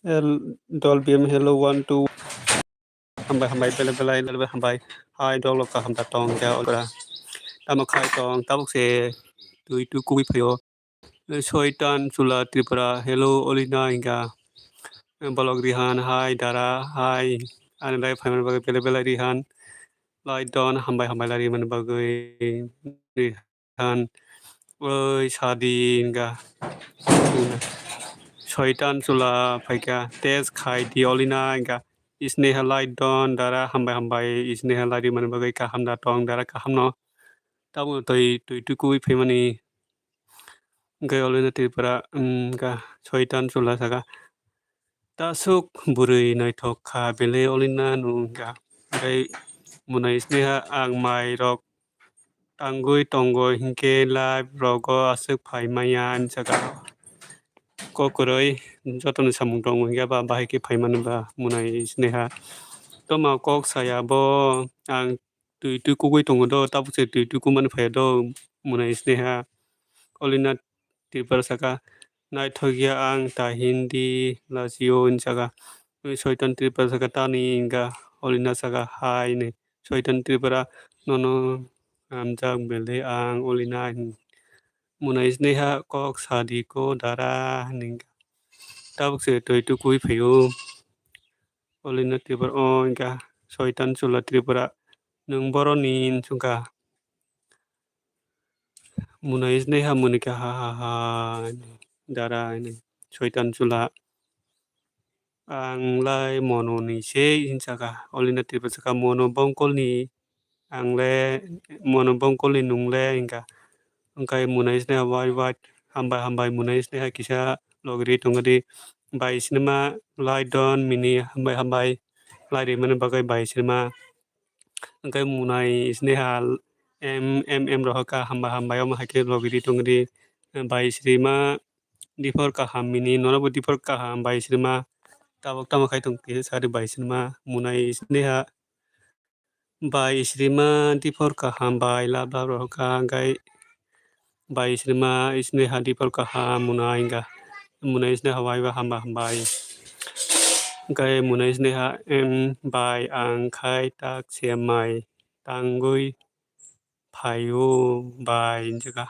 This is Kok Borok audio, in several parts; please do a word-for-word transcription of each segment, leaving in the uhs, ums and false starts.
El, dol B M hello one two. Hambai, hambai, belai, belai, belai, belai hambai. Hai, dol kaham da tong ja ora. Tamo khai tong, tabuk se tui tu kubui phaio. Soitan Chula Tripura, hello, Olina inga. Balok Rihan, hai, Dara, hai. Ani lai phaimani bagwi belai, belai Rihan. Lai don, hambai, hambai lai rimani bagwi Rihan. Oi, sadi inga. Soitan Chula phaika, test khai di Olina inga. Isneha lai don, Dara, hambai, hambai. Isneha lai rimani bagwi kaham da tong, Dara, kaham no. Tabuk tui, tui tu kubui phaimani. Hwnkhe Olina Tripura, wngkha Soitan Chula saka. Tasuk bwrwi naithok kha, belai Olina nung wngkha. Hwnkhe Munai Sneha ang mai rok tangwi tongo, hinkhe live rogo aswk phai manya, ani saka. Kok kwrwi jotoni samung tongo, hinkhe ba bahai khe phai mani ba Munai Sneha. Toma kok saya bo ang tui tui kugui tongo do, tabuk se tui tui kumani phaiya do, Munai Sneha. Olina Tripura saka, naithok ya ang ta hindi lachio, hinwi saka. Soitan Tripura saka, tani hinka, Olina saka, hai, hinwi. Soitan Tripura, nono hamjak belai ang, Olina, hin. Munai Sneha, kok sadi ko dara, hinwi hinka. Tabuk se tui tui kui phaio. Olina Tripura, o hinka, Soitan Chula Tripura, nwng boroni hinwi saka. Munai Sneha muni kha ha ha ha, dara, hinwi. Soitan Chula. Ang lai mono ni se, hinwi saka. Olina Tripura saka, mono bongkol ni, ang le, mono bongkol ni nung le, hinka. Hwnkhe Munai Sneha wai wai, hambai, hambai, Munai Sneha kisa logri tongdi. Bai sinima, lai don, mini, hambai, hambai. Lai rimani bagwi bai sinima. Hwnkhe Munai Sneha M M M rohorkha, hambai hambai, omo hai khe logiri tongri. Bai srima diphor kaham mini, nono bo diphor kaham bai srima. Tabuk tamo khai tong kisa sari bai srima. Munai Sneha bai srima diphor kaham bai lab lab rohorkha, hwnkhe bai srima Sneha diphor kaham Munai hinka. Munai Sneha bai ba hamba hambai. Hwnkhe Munai Sneha, em, bai ang khai tak se mai tangwi phaio bai hinjaka.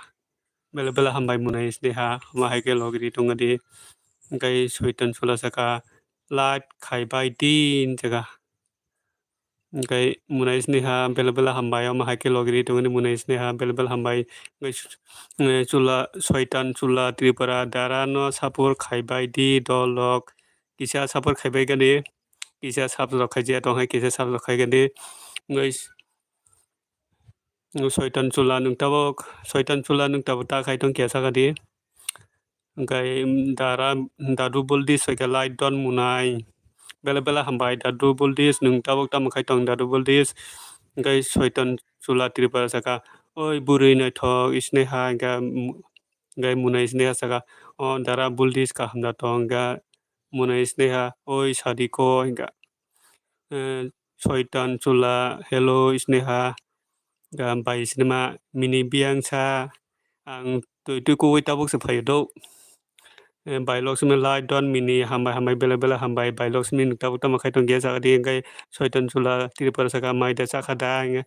Bela bela hambai Munai Sneha, hama hai khe logiri tongdi. Hwnkhe Soitan Chula saka, live khai bai di hinjaka. Hwnkhe Munai Sneha bela bela hambai, omo hai khe logiri tongdi Munai Sneha bela bela hambai. Hwnkhe su-, eh, Chula, Soitan Chula Tripura dara no support khai bai di dolok. Kisa support khai bai gani, kisa sub rok khai jaya tong hai, kisa sub rok khai gani. Hwnkhe s-, Soitan Chula nwng tabuk, Soitan Chula nwng tabuk ta khai tong kisa saka di. Hwnkhe, mm, dara, Dadu Buldis hoi khe live don Munai. Bela bela hambai Dadu Buldis, nwng tabuk tamo khai tong Dadu Buldis. Hwnkhe Soitan Chula Tripura saka, oi bwrwi naithok, Sneha, hwnkhe, mm, hwnkhe Munai Sneha saka, o dara Buldis kaham da tong, hwnkhe Munai Sneha, oi sadi ko, hwnkhe, eh, Soitan Chula, hello Sneha, hwnkhe bai sinima mini biyang sa, ang tui tui kuwi tabuk se phaio do. Eh, bai Laksmi lai don mini hambai hambai bela bela hambai bai Laksmi nwng tabuk tamo khai tong kisa saka di hwnkhe Soitan Chula Tripura saka mai da chakha da hwnkhe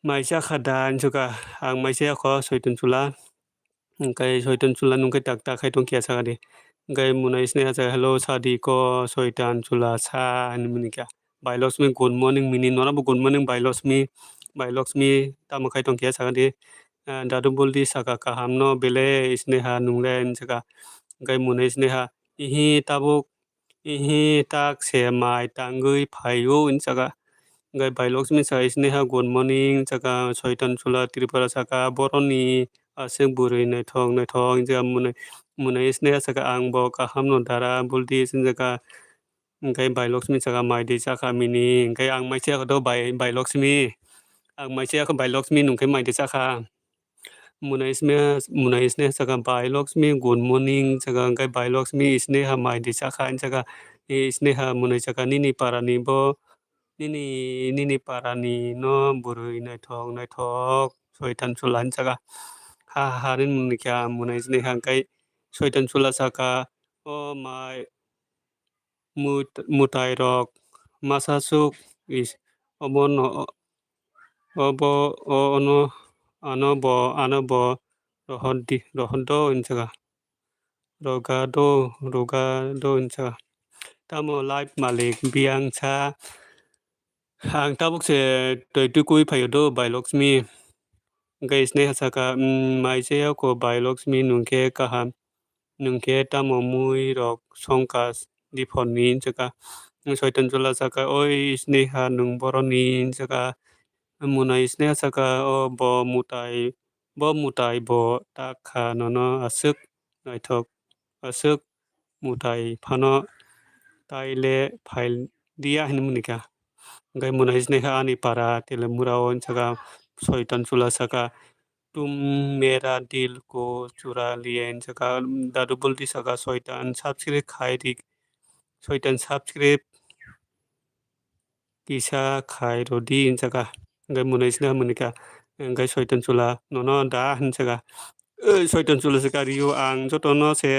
mai chakha da hinsuka ang mai chaya kho Soitan Chula. Hwnkhe Soitan Chula nwng khe tak tak khai tong kisa saka di. Hwnkhe Munai Sneha saka hello sadi ko Soitan Chula sa hinwi mini kha. Bai Laksmi good morning mini nono bo good morning bai Laksmi. Bai Laksmi tamo khai tong kisa saka di. Ah, Dadu Buldis saka kaham no bele Sneha nwng le hinwi saka. Hwnkhe Munai Sneha ihi tabuk ihi tak se mai tangwi phaio hinwi saka. Hwnkhe bai Laksmi saka Sneha good morning saka Soitan Chula Tripura saka boroni aswk bwrwi naithok naithok hinwi saka Munai, Munai Sneha saka ang bo kaham no dara Buldis hinwi saka. Hwnkhe bai Laksmi saka mai de chakha mini, hwnkhe ang mai chaya kho do bai, bai Laksmi. Ang mai chaya kho bai Laksmi nwng khe mai de chakha. Munai Sneha, Munai Sneha saka bai Laksmi good morning saka hwnkhe bai Laksmi Sneha mai de chakha hinwi saka. E Sneha Munai saka nini para ni bo, nini, nini para ni no bwrwi naithok naithok Soitan Chula hinwi saka. Ha ha ha rin muni kha Munai Sneha hwnkhe Soitan Chula saka, o mai, mut-, mwtairok masasuk is obono, obo, o, ono, ano bo, ano bo rohordi, rohordo hinjaga. Rogado, rogado hinjaga. Tamo live malik biyang sa. Ang tabuk se twi tukui phaio do, Bai Laksmi. Hwnkhe Sneha saka, "Umm, mai chaya kho Bai Laksmi, nwng khe kaham, nwng khe tamo mui rok songkha diphorni?" hinjaka. Soitan chwla saka, "Oi Sneha, nwng boroni?" hinjaka. Mwnai Sneha saka, "O bo mwtai, bo mwtai bo tak kha, nono aswk naithok, aswk mwtai phano tai le phai liya," hinwi mwnwi kha. Hwnkhe mwnai Sneha ani para Telemura o hinjaka, Soitan chwla saka, "Tum mera dil ko chura liya," hinjaka, Dadu Buldi saka, "Soitan subscribe khai di, Soitan subscribe kisa khai rwdi," hinjaka. Hwnkhe mwnai Sneha mwnwi kha. Hwnkhe Soitan chwla, "Nono da?" hinjaka. "Oi Soitan chwla saka, rio ang jotono se,"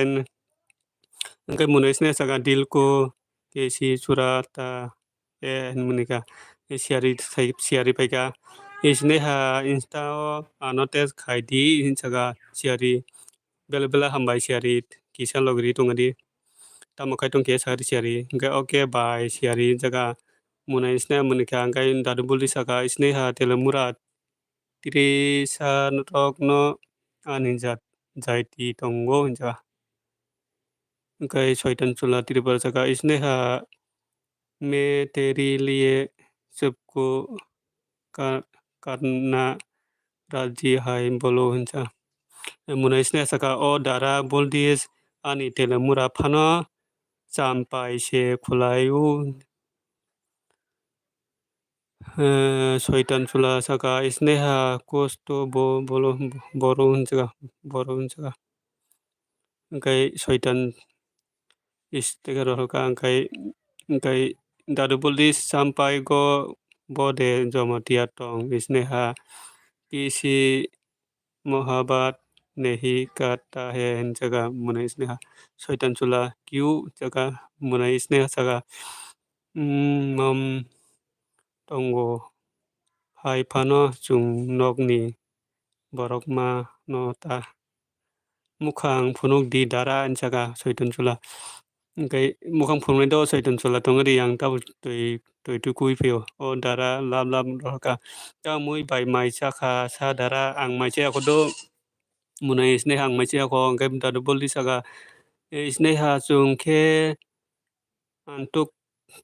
hwnkhe mwnai Sneha saka, "Dil ko kesi chura ta e," hinwi mwnwi kha. Siyari sai, siyari paikha. Sneha Insta o ano tag khai di hinjaka siyari. "Bela bela hambai siyari, kisa logri tongdi. Tamo khai tongkhe sakri siyari." Hwnkhe, "Okay bai siyari," hinjaka. Mwnai Sneha mwnwi kha, hwnkhe Dadu Buldi saka, "Sneha Telemura, tiri sa norok no ani jat, jaiti tongo," hinjaka. Hwnkhe Soitan chwla Tripura saka, "Sneha, main teri liye sabko ka-, karna raji hai bolo," hinjak. Mwnai Sneha saka, "O dara Buldi, ani Telemura phano champai se khwlai o." Eh, Soitan chwla saka, "Sneha, kosto bo-, bolo, boro," hinjaka, "boro," hinjaka. Hwnkhe Soitan is tega rohorkha, hwnkhe, hwnkhe Dadu Buldi, "Champai go bo de Jamatia tong, Sneha, kisi mohabbat nahi karta hai," hinjaka mwnai Sneha. Soitan chwla, "Kyu?" hinjaka mwnai Sneha saka, "Umm, mom tongo hai phano chwng nokni borok ma no ta." "Mukhang phunuk di dara," hinjaka Soitan chwla. Hwnkhe mukhang phunuknai do Soitan chwla tongri, "Ang tabuk twi, twi tukui phio. O dara lab lab rohorkha. Ta mui bai mai chakha sa dara, ang mai chaya kho do." Mwnai Sneha, "Ang mai chaya kho." Hwnkhe Dadu Buldi saka, "E Sneha, chwng khe antuk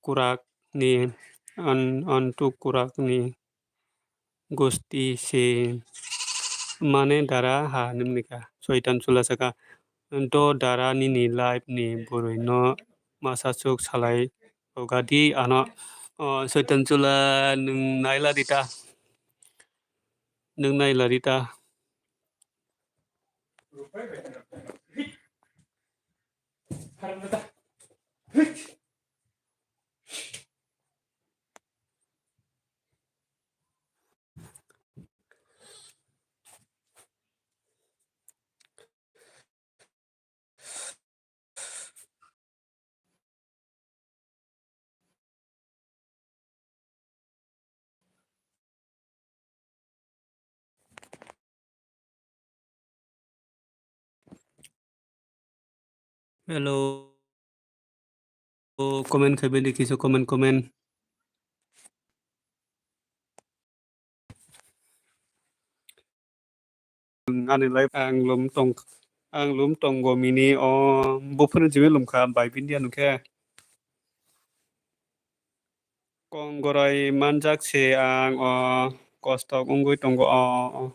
kurak ni, an-, antuk kurak ni gosti se mane dara ha," hinwi mwnwi kha. Soitan chwla saka, "Do dara nini life ni bwrwi no masa chuk salai rwgadi ano." O, Soitan chwla nwng naila di ta. Nwng naila di ta. Hello. O, comment khai bini kisa comment, comment. Ani life ang lum tong, ang lum tongo mini o buphuru jimi lumkha bai bindia nukhe. Kong gorai manjak se ang o kostok wngwi tongo o.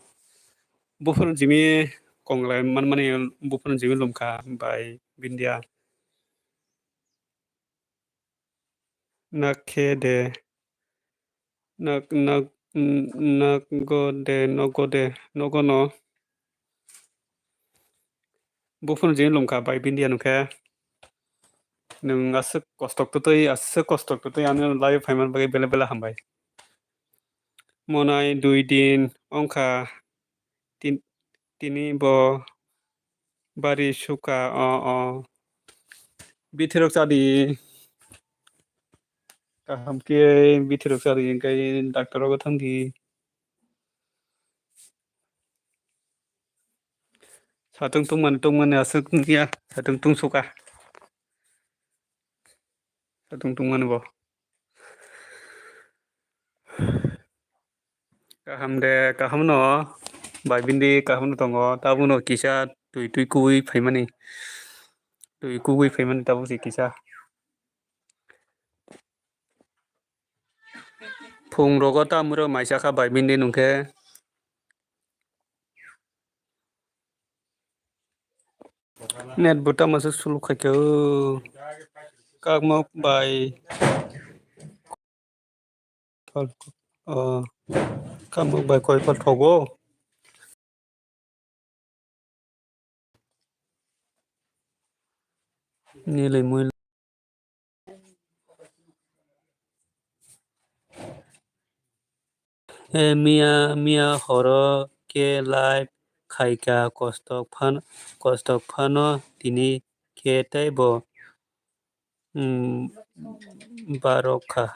Buphuru jimi konglai manmani buphuru jimi lumkha bai bindia. Nakhe de. Nak, nak, n-, nago de, nogo de, nogo no. Buphuru jini lumkha bai bindia nukhe. Nwng aswk kostok twtwi, aswk kostok twtwi ani live phaiman bagwi bela bela hambai. Monai dui din wngkha tin-, tini bo bari sukha o, o. Bithirok chadi. Kaham khe bithirok chari hwnkhe doctor rogo thangdi. Satung tungmani tungmani aswk ya, satung tungsuka. Satung tungmani bo. Kaham de, kaham no, bai bini kaham no tongo, tabuk no kisa twi twi kubui phaimani, twi kubui phaimani tabuk se kisa. Phung rogo tamuro maisa kha bai bini nungkhe. Net bo tamo se suluk khaikhe o. Kakmok bai. Oh, kakmok bai koi pal thogo. Nili mui. E miya, miya horo khe live khaika, kostok phan-, kostok phano tini khe teibo, mm, barok kha.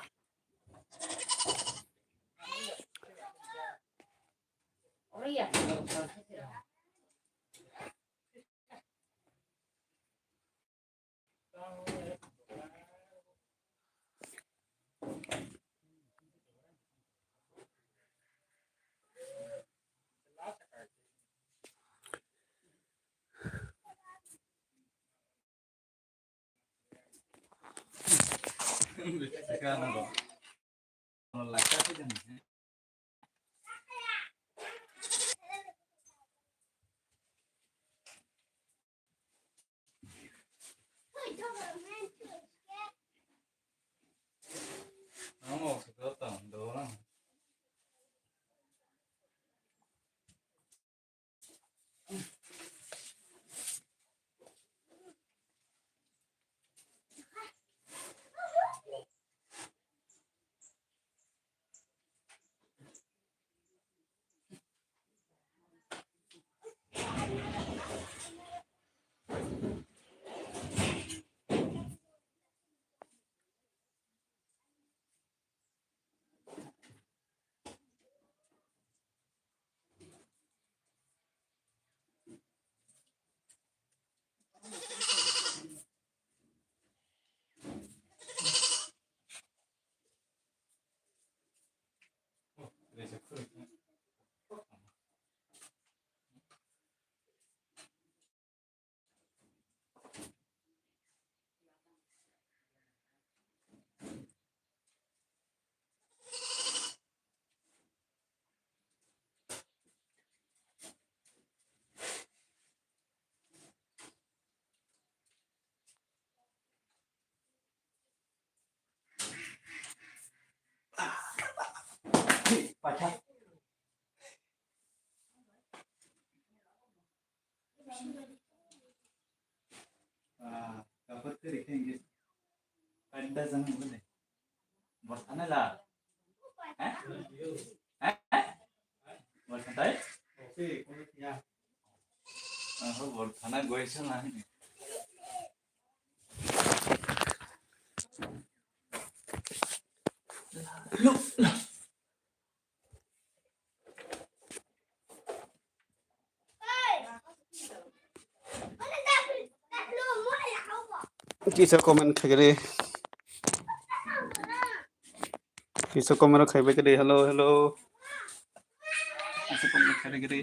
Bor thana la. Eh? Eh? Bor thana tai? Oho, bor thana goi sana. Kisa comment khaigari. Kisa comment khaibai kari. Hello, hello. Kisa comment khaigari.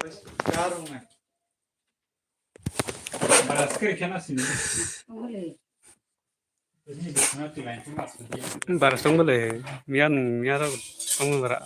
Bara song bole, miyan, miyan song bara.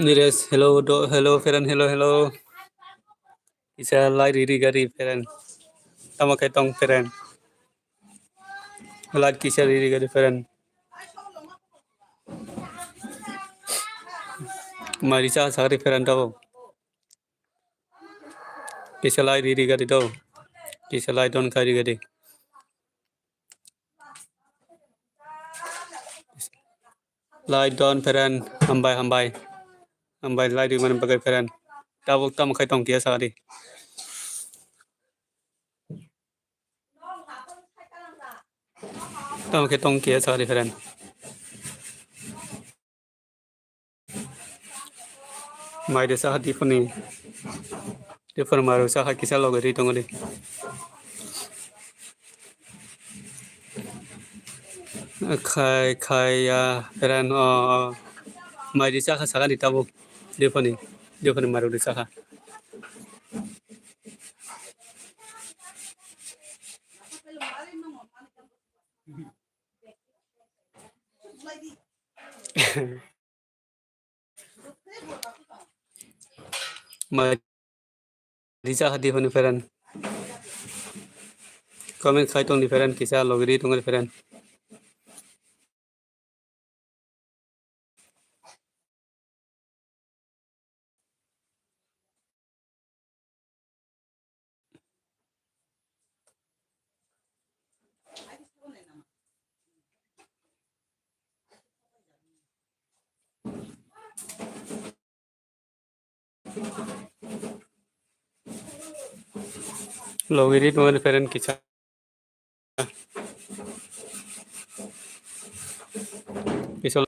Niresh, hello, do, hello, friend, hello, hello. Kisa lai riri gari, friend. Tamo khe tong, friend. Light kisa riri gari friend. Mai risa sagari friend tabo. Kisa light riri gari do. Kisa light on kari gari. Light on friend, hambai, hambai. Hambai light rimani bagwi friend. Tabuk tamo khai tong kiya sagari. Tamo khe tong kiya sagari friend. Mai de saha dipuni. Dipuni maru saha kisa loge ri tongo de. Khai, khai ya friend o, o. Mai de saha sagari tabuk. Dipuni, dipuni maru de saha. Mai risa hadi honi friend. Comment khai tong di friend, kisa logi di tong di friend. Logi ri tongmani friend kisa. Kisa.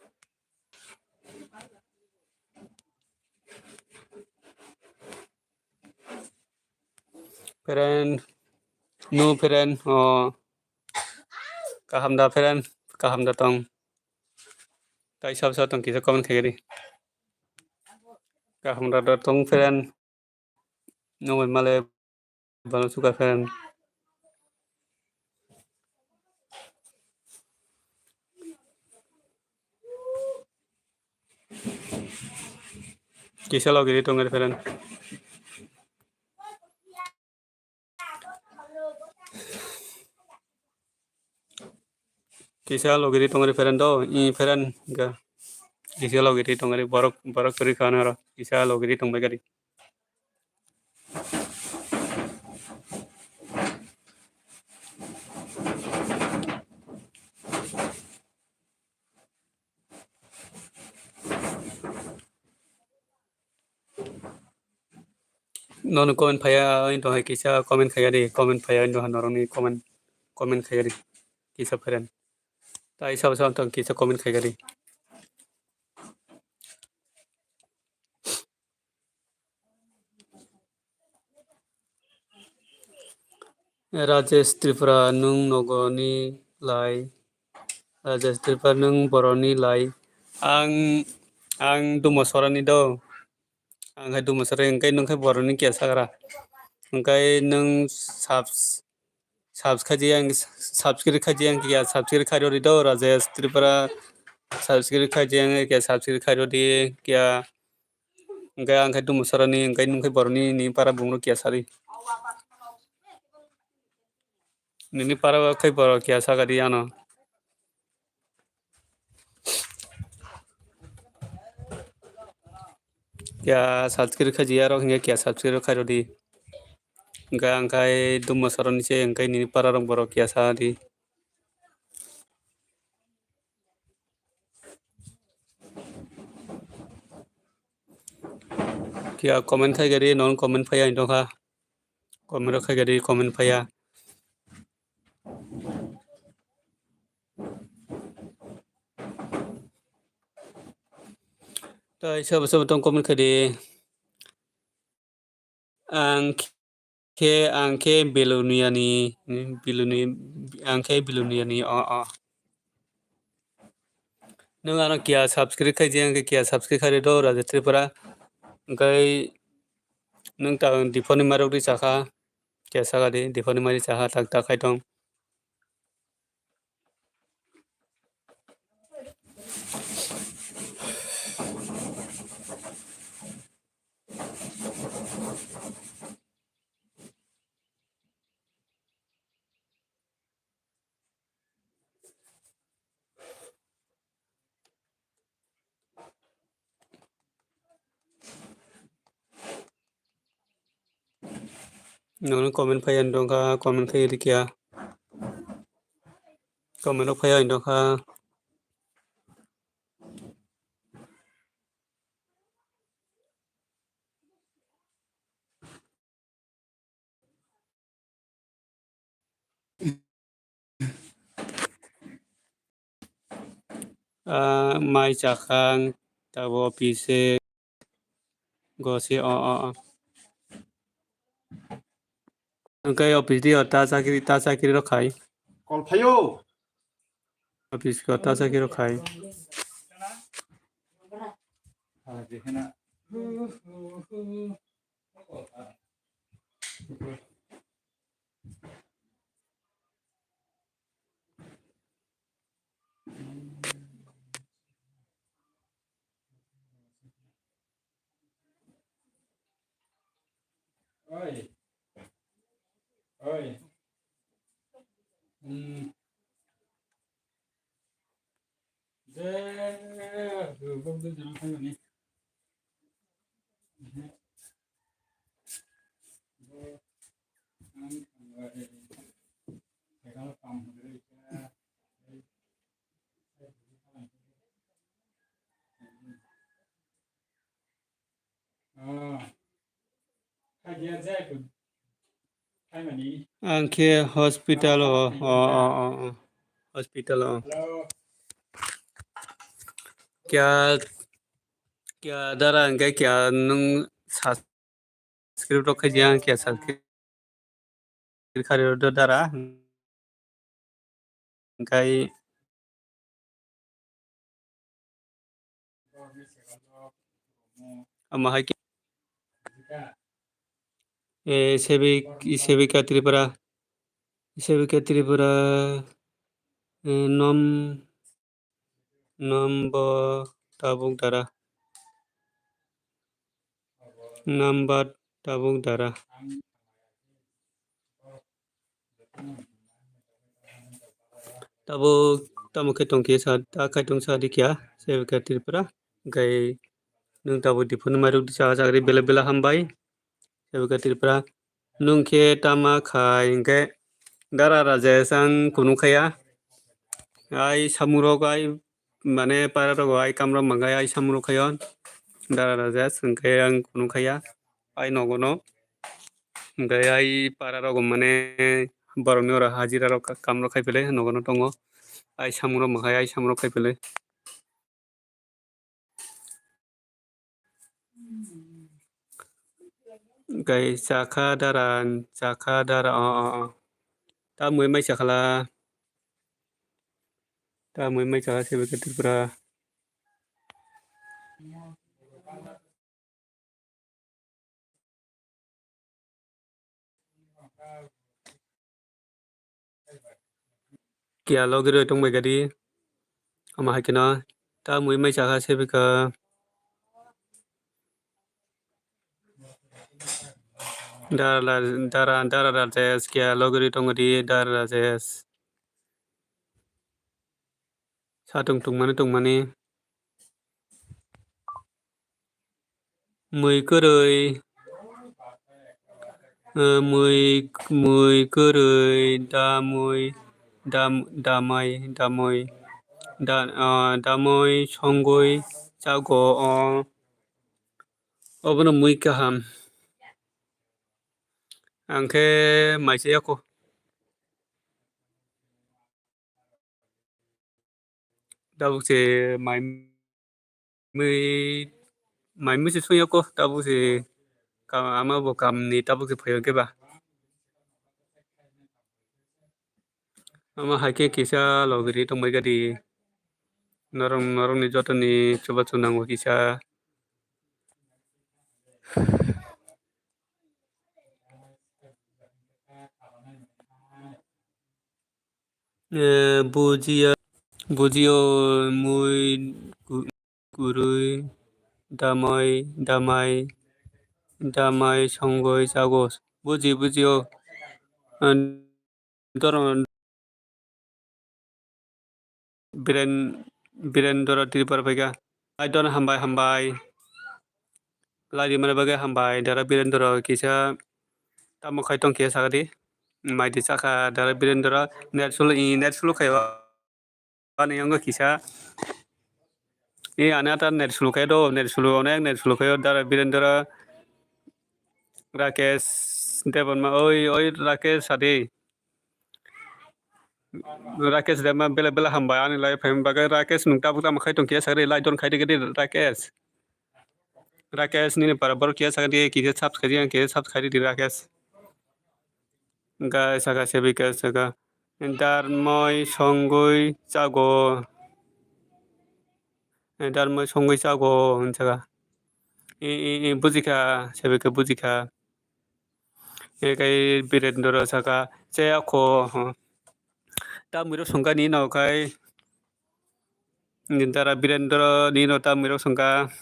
Friend, no friend, oh, kaham da friend, kaham da tong. Tai sab sab tong kisa comment khaigari. Kaham da da tong friend. No bai male balo suka friend. Kisa logi di tong friend. Kisa logi di tong friend do, i friend ga. Kisa logi di tong borok, borok kiri khana ro. Kisa logi di tong bai gari. Nono comment phaiya, ani tong hai kisa comment khaigari, comment phaiya, ani tong norokni comment, comment khaigari, kisa friend. Tai sabo sabo tong kisa comment khaigari. Rajesh Tripura, nwng nogoni lai? Rajesh Tripura, nwng boroni lai? Ang, ang Dumasarani do. Ang hai Dumasarani, hwnkhe nwng khe boroni kiya sagra. Hwnkhe nwng subs-, subscribe khaji ang, subscribe khaji ang kiya, subscribe khairodi do, Rajesh Tripura. Subscribe khaji ang kiya, subscribe khairodi kiya. Hwnkhe ang khe Dumasarani, hwnkhe nwng khe boroni ni para bumro kiya sari. Nini para o khe borok kiya sakadi ano. Kiya subscribe khaji arok hwnkhe kiya subscribe khairodi. Hwnkhe ang khe Dumasarani se hwnkhe nini para rok borok kiya sadi. Kiya comment khaigari, non comment phaiya hinwi tongkha. Comment rok khaigari, comment phaiya. Tai sabo sabo tong comment khaidi. Ang khe, ang khe Belonia ni, Belonia, ang khe Belonia ni, o, o. Nwng ano kiya subscribe khaijak, ang khe kiya subscribe khairwi do, Raja Tripura. Hwnkhe nwng ta diphoni marok ri chakha, kiya saka di, diphoni mari chakha, tak tak khai tong. Nono comment phaiya hinwi tongkha, comment khairikya. Comment rok phaiya hinwi tongkha. Ah, mai chakha ang, tabo office gosi, o, o, o. Hwnkhe office di o ta chakri, ta chakri rok khai. Kol phaio. Office ko ta chakri rok khai. Oi. Oi. Hmm. Ang khe hospital o, o, o, o, o. Hospital o. Kya, kya dara hwnkhe kya nwng subscribe rok khaijak, kya subscribe Kari rw dara. Hwnkhe omo hai khe, eh, Sevik-, Sevika Tripura, Sevika Tripura, eh, nom, nom bo tabuk dara. Number tabuk dara. Tabuk tamo khe tongkhe sa, ta kaitung sa dikya, Sevika Tripura. Hwnkhe nwng tabuk diphuru mairok disa chagri bela bela hambai. Sevika Tripura. Nwng khe tama khai hwnkhe Dara Rajesh ang kunu khaya. Ai samungrok ai mane para rogo ai kamrok mangai ai samungrok khayo. Dara Rajesh hwnkhe ang kunu khaya. Ai nogono. Hwnkhe ai para rogo mane borokni oro hajira rok kamrok khai pele nogono tongo. Ai samungrok mangai ai samungrok khai pele. Gai chakha dara, chakha dara, o, o, o. Tamwi mai chakhala. Tamwi mai chakha Sevika Tripura. Kiya logirwi tongbai gadi. Omo hai kheno tamwi mai chakha Sevika. Dara, dara, dara Rajesh, kiya logirwi tongo di, dara Rajesh. Satung tungmani tungmani. Mui kwrwi, eh, mui, mui kwrwi, damwi, dam-, damai, damwi, da-, ah, damwi, songwi, chago, o. Obono mui kaham. Ang khe mai se yako. Tabuk se mai mui, mai mui se sung yako, tabuk se ka-, ama bo kam ni tabuk se phaio khe ba. Ama hai khe kisa logiri tongbai gadi. Norok, norok ni joto ni chubachu nango kisa. Eh, bujiya, bujiyo mui ku-, kurui, damai, damai, damai, songoi, chago. Buji, bujiyo. Eh, Doron Biren, Birendra Tripura phaikha. Laidon hambai, hambai. Laidi mani bagwi hambai, dara Birendra kisa tamo khai tong kisa sagadi. Maidi chakha dara Birendra net sulu, i net sulu khai ani yango kisa. I ani ata net sulu khai do, net sulu onek net sulu khai dara Birendra. Rakesh Debbarma, oi, oi, Rakesh sadi. Rakesh Debbarma bela bela hambai ani lai phaima bagwi. Rakesh nwng tabuk tamo khai tong kisa sagadi, like don khai di gadi Rakesh. Rakesh nini para borok kisa sagadi, kisa subscribe, kisa subscribe di Rakesh. Ga saka Sevika saka. Darmoi songoi chago. Darmoi songoi chago hwn saka. I, i, i, bujikha, Sevika bujikha. Ekai Birendra saka, che akho, ho. Tamwiro songkha ni no kai. Dara Birendra ni no tamwiro songkha.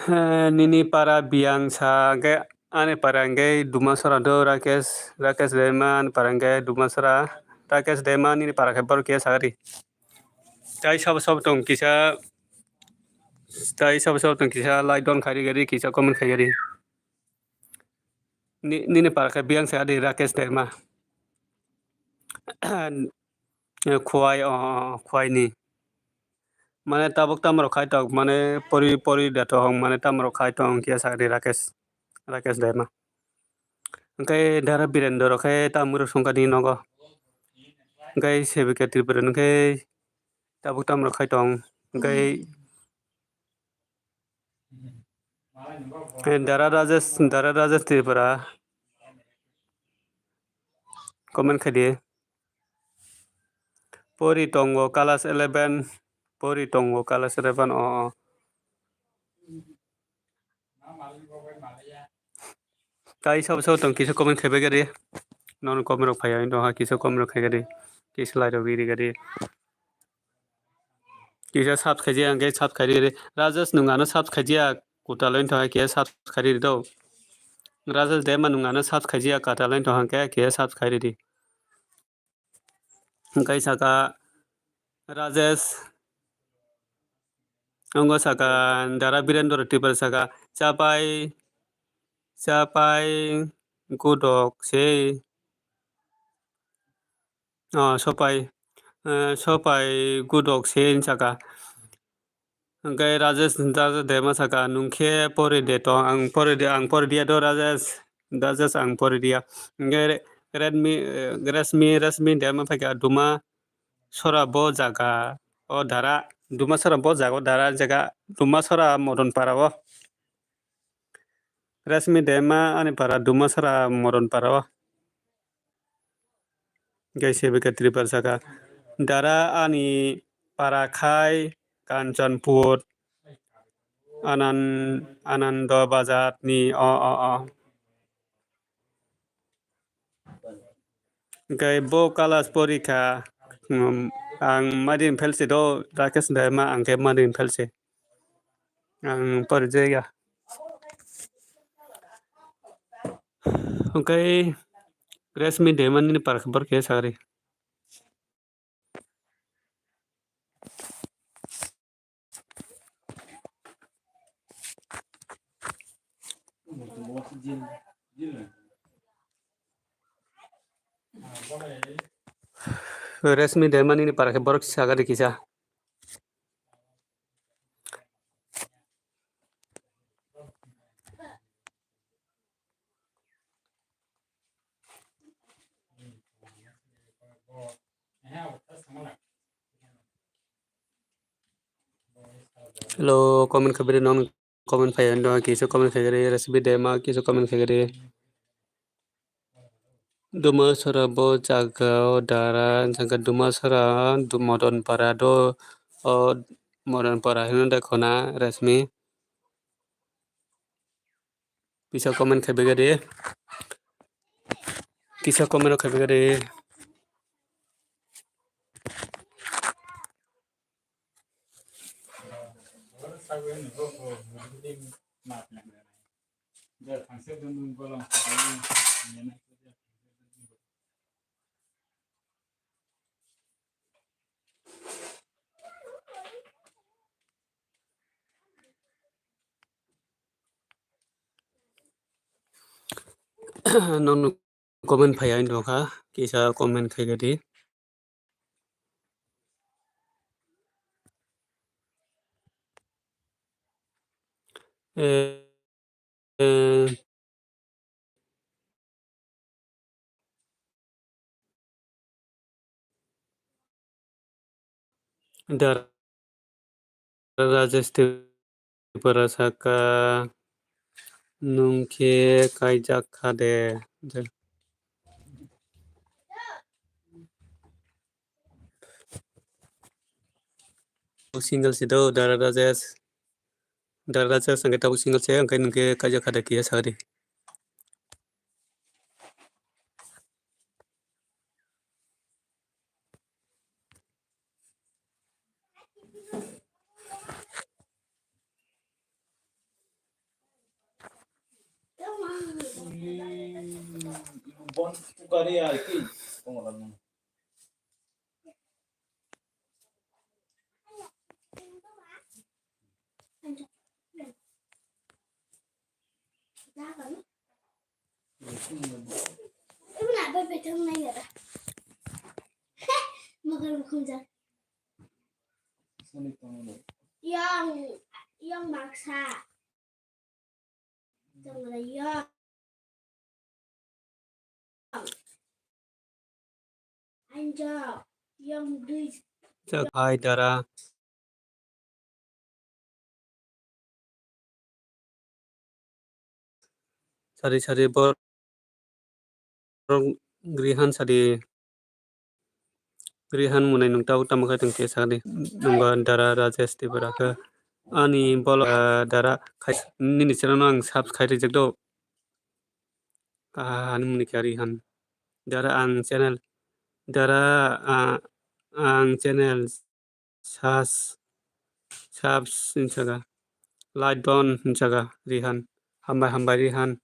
Eh, nini para biyang sa hwnkhe ani para hwnkhe Dumasora do Rakesh, Rakesh Debbarma ani para hwnkhe Dumasora, Rakesh Debbarma nini para khe borok kisa sagadi. Tai sabo sabo tong kisa, tai sabo sabo tong kisa like don khaidi gadi kisa comment khai gadi. Ni-, nini para khe biyang sagadi Rakesh Debbarma. Eh, Khwai, oh, oh, oh, Khwai ni. Mane tabuk tamo rok khai tong, mane pori, pori da tong, mane tamo rok khai tong, kisa sagadi Rakesh, Rakesh Debbarma. Hwnkhe dara Birendra rok khe tamo rok songkha ni nogo. Hwnkhe Sevika Tripura hwnkhe tabuk tamo rok khai tong, hwnkhe Eh, Dara Rajesh, Dara Rajesh Tripura. Comment khai di. Pori tongo class eleven. Pori tongo class eleven. O, o. Tai sabo sabo tong kisa comment khai bai gari. Non comment rok phai ang ha kisa comment rok khai gari. Kisa lai rok ri gari. Kisa subscribe ang ke subscribe ri. Rajesh nung ano subscribe ya kutal ento ha kisa subscribe ri do. Rajesh Dema nung ano subscribe ya katal ento ha ke kisa subscribe ri. Hwnkhe saka Rajesh, wngo saka Dara Birendra Tripura saka, chapai, chapai, gudok se, oh, sopai, eh, sopai, gudok se, saka. Hwnkhe Rajesh, Rajesh Dema saka, "Nwng khe pori de tong?" "Ang pori de, ang pori diya do Rajesh." "Rajesh, ang pori diya." Hwnkhe Re-, Redmi, eh, Resmi, Resmi Dema phaikha, "Duma sora bo jaga o Dara, Duma sora bo jaga o Dara jaga, Duma sora Modon para o." Resmi Dema ani para Duma sora Modon para o. Hwnkhe Sevika Tripura saka, "Dara ani para khai Kanchanpur, Anan-, Anando Bazar ni o, o, o." Hwnkhe bo class porikha, um, ang madin fail se do, Rakesh Dema ang khe madin fail se. Ang porijaya. Hwnkhe Resmi Dema nini para khe bor khe sagri. Resmi Dema nini para khe borok sagari kisa. Hello, comment khabiri non comment phai ando kisa comment khaigari Resmi Dema kisa comment khaigari. Dumasora bo jaga o Dara janga Dumasora Modon para do o Modon para hino de khona Resmi. Kisa comment khai bagari. Kisa comment khai bagari. Nono comment phai ang nokha, kisa comment khai gadi. Eh, eh, Dara Rajesh Tripura saka, "Nwng khe kaijak kha de?" Single se do, Dara Rajesh. Dara Rajesh, ang khe tabuk single se, ang khe nwng khe kaijak kha de kiya sagri. Yang, yang maksa. Yang, yang. Anjak, yang dui. Chak hai Dara. sari sari borok Rihan sadi. Rihan mwnai nwng tabuk tamo khe tong khe sakdi. Nwng ba Dara Rajesh Tripura khe ani bolo, ah, Dara khai nini channel no ang subscribe rijak do. Ah, ani mwnai khe Rihan. Dara ang channel, Dara, ah, ang channel Sas, subs hinsaga. Like don hinsaga Rihan. Hambai hambai Rihan.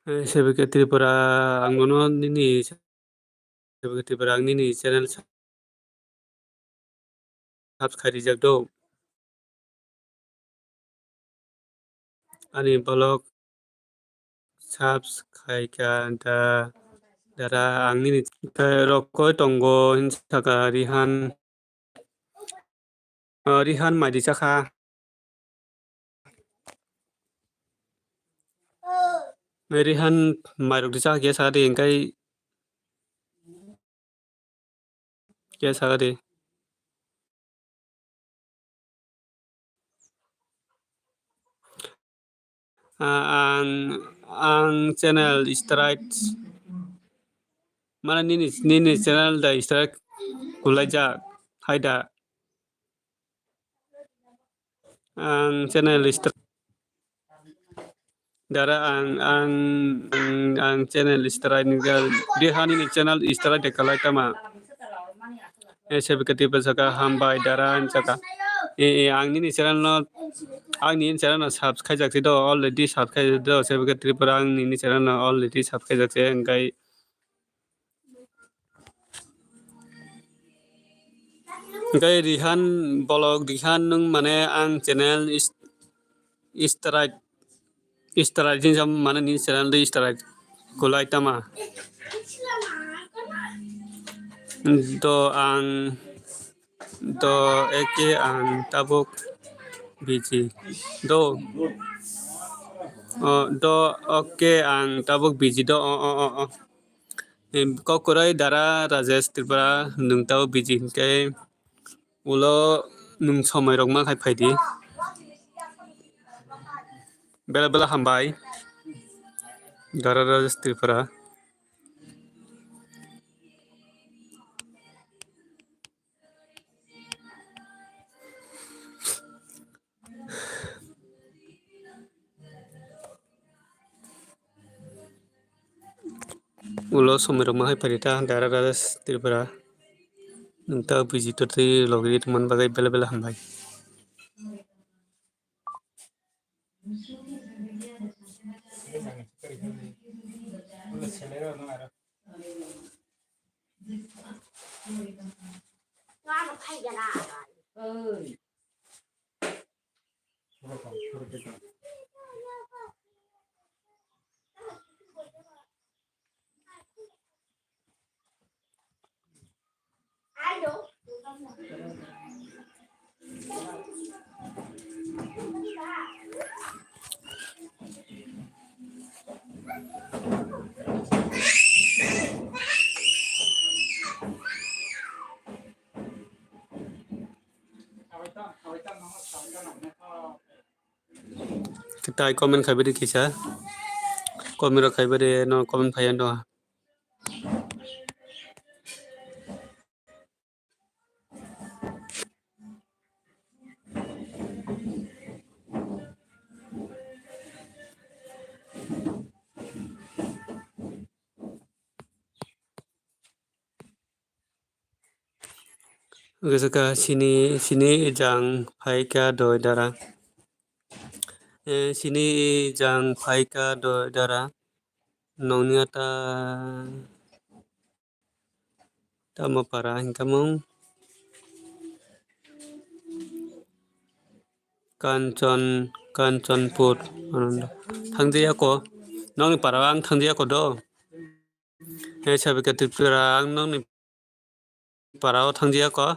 Eh, Sebeke Tripura, ang nono nini Sebeke Tripura, ang nini channel subscribe rijak do. Ani vlog subs khai kha da, Dara, ang nini tei rok koi tongo hinsa kha Rihan. Ah, Rihan mai risa kha. Rihan mai rok risa kha khe sa de, hingkai khe sakadi. Ah, ang, ang channel strike, mane nini, nini channel da strike kulaijak, haida. Ang channel strike. Dara ang, ang, ang, ang channel strike ni ga, Rihan ni channel strike de kalai tama. Eh, Sebeke Tripura saka hambai Dara ang saka. Eh, eh, ang nini channel no, ang nini channel no subscribe jak si do, already subscribe do, Sebeke Tripura ang nini channel no already subscribe jak si, hingkai Hingke Rihan, bolok Rihan nwng mane ang channel is-, strike, strike jin jam mane ni channel de strike kulai tama. Do ang, do eke ang tabuk busy. Do, o, do oke ang tabuk busy do, o, o, o, o. Em, kok kwrwi Dara Rajesh Tripura, nwng tao busy hinkhe ulo nwng somoi rok ma khai phaidi. Bela bela hambai Dara Rajesh Tripura. Ulo somoi rok ma hai phaidi ta Dara Rajesh Tripura. Nwng ta busy totwi logi tongmani bagwi bela bela hambai. Tai comment khai bari kisa. Comment rok khai bari no comment phai ano. Gosaka sini, sini jang phaikha doi dara. Eh, sini jang phaikha doi dara. Nongni ata tamo para hingkamung. Kanchon, Kanchonpur. Thangjaiyako. Nongni para ang thangjaiyako do. He Sabika Tripura, ang nokni para o thangjaia ko.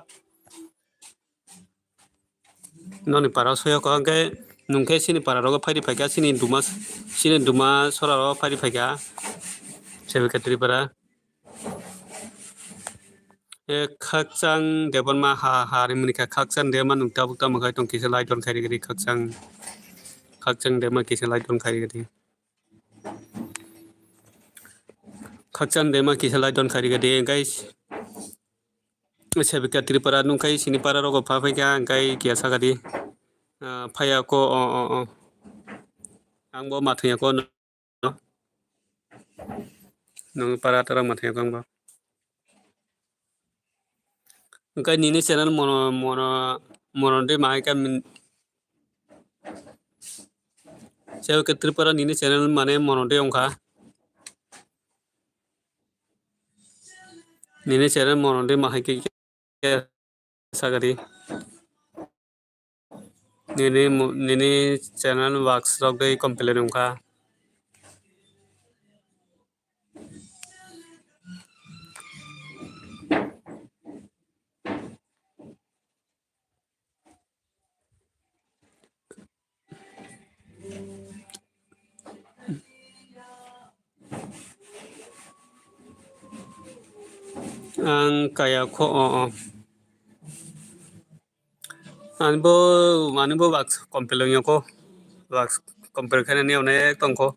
Nokni para o soya ko, hwnkhe nwng khe chini para rogo phaidi phaikha, chini Duma, chini Duma sora rogo phaidi phaikha. Sabika Tripura. E khakchang Debbarma ha, ha rimani kha, khakchang Debbarma nwng tabuk tamo khai tong kisa lai don khai ri khakchang. Khakchang Dema kisa like don khairigadi. Khakchang Dema kisa like don khairigadi, guys. Sebika Tripura nungkhai sini para rogo pha phaikha, hingkhai kiya sakadi. Ah, phaiya ko, o, o, o. Ang bo mathangya ko, no? Nung para tara mathangya ko ang bo. Hingkhai nini channel mono, mono, mono de mahai ka min-, Sebika Tripura nini channel mane mono de wngkha. Nini channel mono de mahai ke, ke sagadi. Nini mo-, nini channel works rok de complain wngkha. Ang kaya kho, o, o. Ani bo, ani bo works compel wngya kho. Works compel khainani onek tongkho.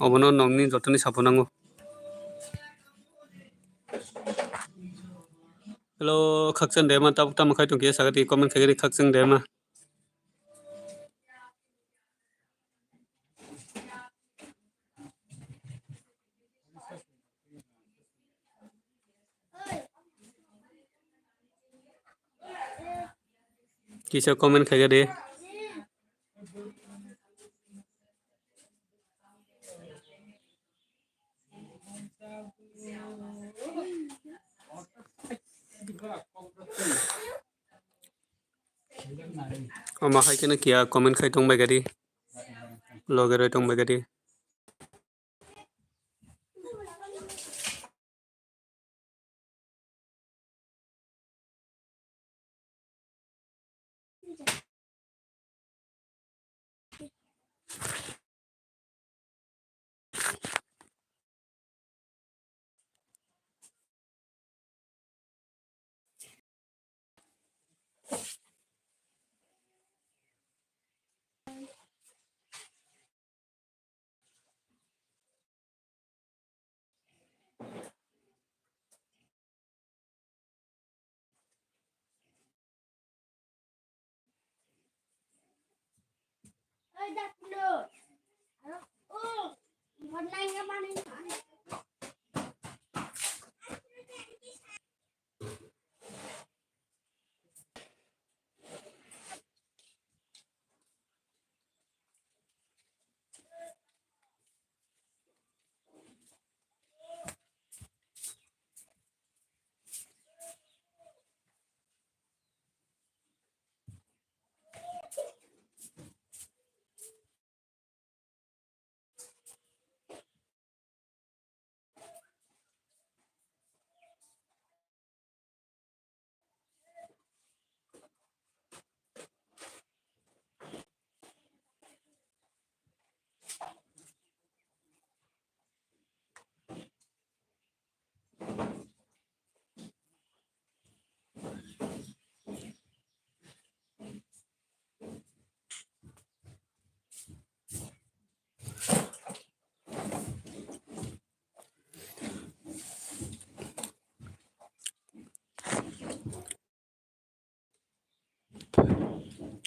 Obono nokni jotoni support nango. Hello, Khakchang Dema, tabuk tamo khai tongkhe, sagati comment khaigari Khakchang Dema. Kisa comment khaigari. Omo hai kheno kiya comment khai tong bai gadi. Loge roi tong bai gadi.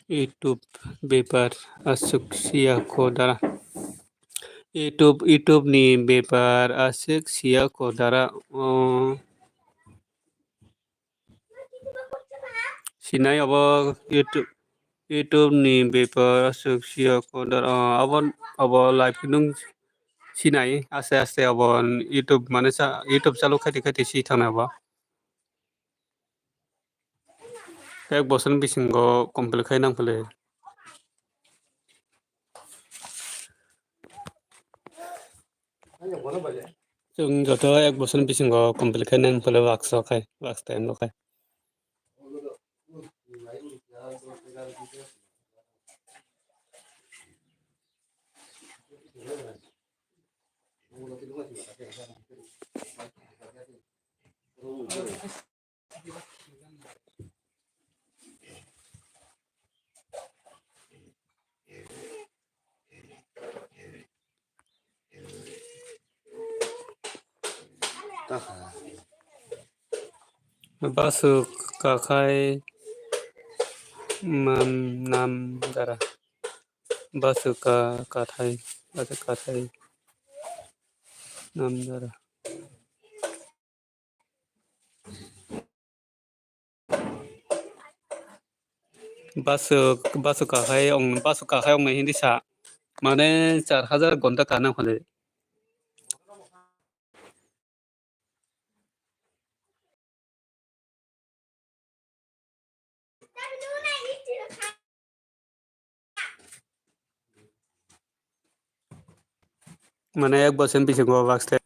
YouTube bepar aswk siya ko dara. YouTube, YouTube ni bepar aswk siya ko dara. Oh. Sinai obo YouTube, YouTube ni bepar aswk siya ko dara. Oh, abo, abo live nung sinai aste aste abo YouTube mane sa, YouTube chalu khaiti khaiti si thangna abo. Ek bosor ni bisingo complete khai nang phale. Chwng joto ek bosor ni bisingo complete khai nang phale, wakso khai, wakso time lo khai. Basu kakhai mam nam dara. Basu ka kathai, basu kathai nam dara. Basu, basu kakhai ong, basu kakhai ong nai hindi sa. Mane char hajar gonta kana khole. Mane ek bosor bisingo baksa.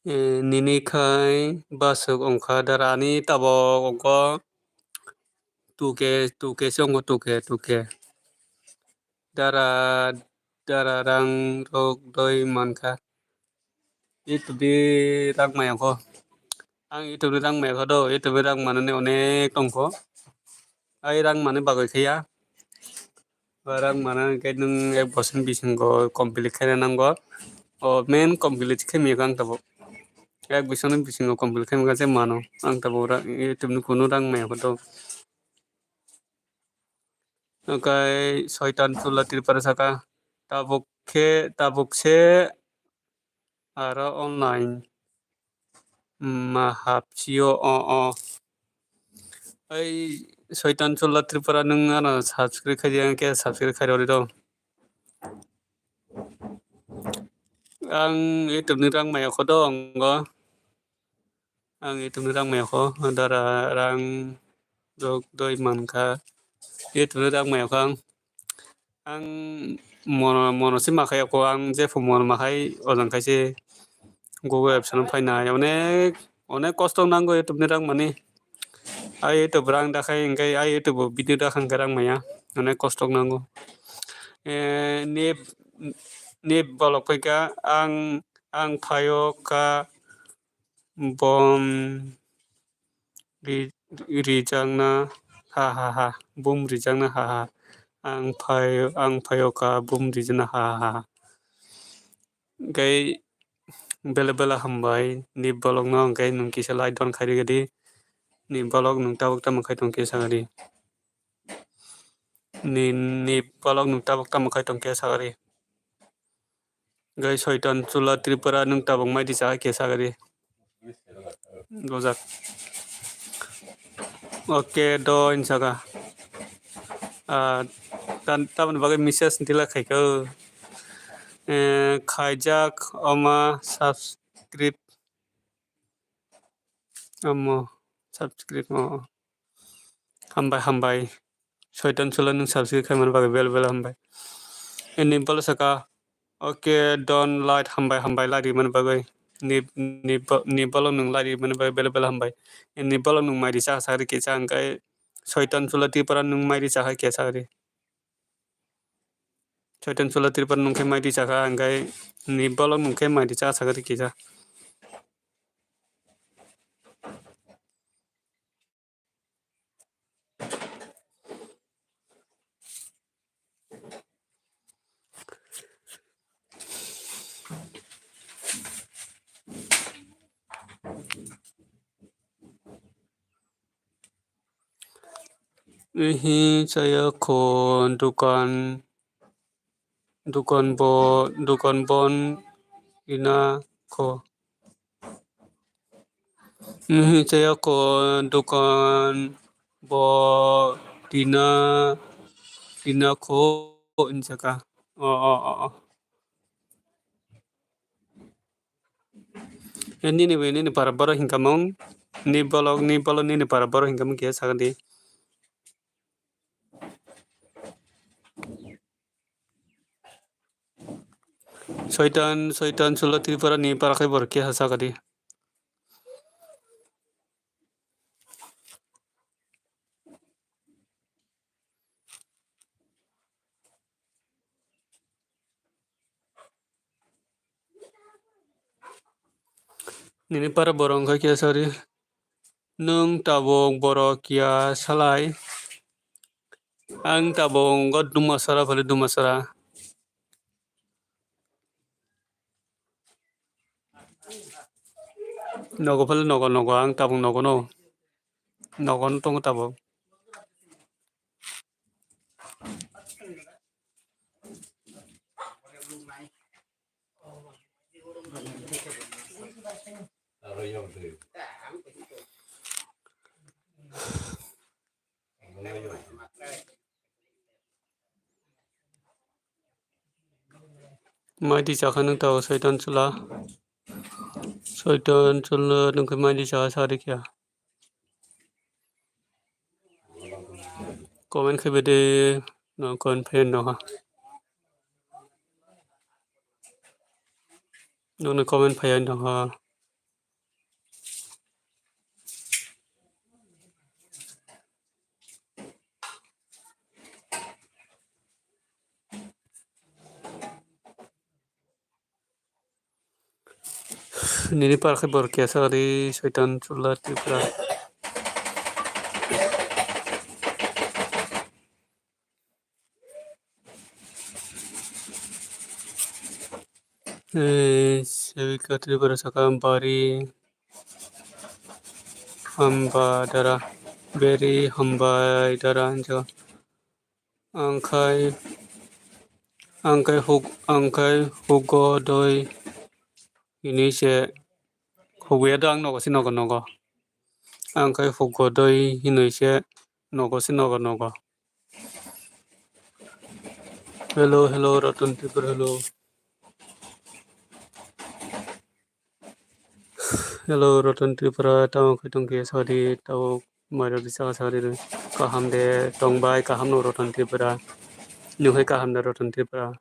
Eh, nini khai basuk ongkha dara ani tabok ongkho two K, two K se ongkho, two K, two K. Dara, dara rang rok doi mankha. YouTube ni rang mayakho. Ang YouTube ni rang mayakho do, YouTube ni rang manani onek tongkho. Ai rang mani bagwi khaiya. Ba rang mana hwnkhe nwng ek bosor bisingo complete khaina nango. O main complete khe miyakho ang tabuk. Ek bosor ni bisingo complete khaimani mano. Ang tabuk ra-, YouTube ni kunu rang mayakho do. Hwnkhe Soitan Chula Tripura saka tabuk khe, tabuk se aro online ma hapsio o, o. Ai Soitan Chula Tripura nwng ano subscribe khai di, ang khe subscribe khai rwdi do. Ang YouTube ni rang mayakho do, ang o. Ang YouTube ni rang mayakho, dara rang rok doi mankha. YouTube ni rang mayakho ang. Ang mono, mono se makhai ako, ang jepho mono makhai ojang khaise Google Apps no phaina onek, onek kosto nango YouTube ni rang mani. ai YouTube rang dakhai, hingke ai YouTube video dakhang ke rang maya, onek kostok nango. Eh, ni, ni bolok paika, ang, ang phaio ka bom ri-, rijakna ha ha ha, bum rijakna ha ha. Ang phaio, ang phaio ka bum rijakna ha ha ha. Hingke bela bela hambai, ni bolokno hingke nwng kisa like don khairigadi, ni bolok nwng tabuk tamo khai tongkhe sagadi, ni, ni bolok nwng tabuk tamo khai tongkhe sagadi. Hingke Soitan Chula Tripura nwng tabuk mai di chakha khe sagadi. Gojak. Oke, do hinsaka. Ah, tan-, tamoni bagwi message tila khaikha. Eh, khaijak oma subscribe. Omo subscribe o. Hambai, hambai. Soitan Chula nwng subscribe khaimani bagwi bel bel hambai. Ini bolo saka, oke, don like, hambai, hambai, like rimani bagwi. Ni, ni bo-, ni bolok nwng like rimani bagwi bel bel hambai. Ini bolok nwng mai risa sakri kisa hingkai Soitan Chula Tripura nwng mai risa hai kisa ri. Soitan Chula Tripura nwng khe mai risa kha hingkai ni bolok nwng khe mai risa sakri kisa. Ihi chaya kho dukan, dukan bo, dukan bon ina kho. Ihi chaya kho dukan bo tina, tina kho injaka. O, o, o, o. E nini bai nini para borok hinkamung, ni bolok, ni bolok nini para borok hinkamung khe sakadi. Soitan, Soitan, Chula Tripura ni para khai borok khe sakadi. Nini para borok wngkha khe sorry. Nwng tabuk borok kiya salai? Ang tabuk wngkha Dumasara phale Dumasara. Nogo phale nogo, nogo, ang tabuk nogo no. Nogo no tongo tabuk. Maidi chakha nung tao Soitan Chula. Soitan Chula nung khe maidi chakha sari kya. Comment khe bede no comment phayan no ha. Nung comment phayan no ha. Nini para khe borok kesa ri Soitan Chula Tripura. Eh, Sevika Tripura saka bari hamba dara, beri hambai dara hinjo. Angkhai, angkhai huk, angkhai hugo doi hinui se huguya do ang nogo se nogo nogo. Angkhai hugo doi hinui se nogo se nogo nogo. Hello, hello, Ratan Tripura, hello. Hello, Ratan Tripura, tamo khe tong khe sadi, tamo mairok di saka sadi, kaham de tong bai, kaham no Ratan Tripura, nung hai kaham de Ratan Tripura.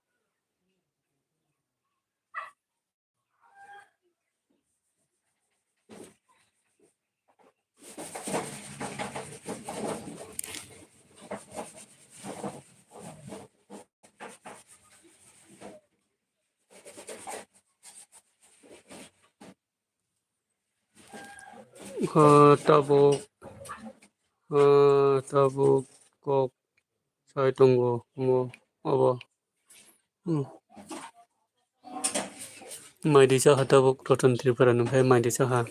Ah, tabuk, ah, tabuk kok sai tongo mo obo. Hmm. Maidi saha tabuk Roton Tripura nungkhe maidi saha.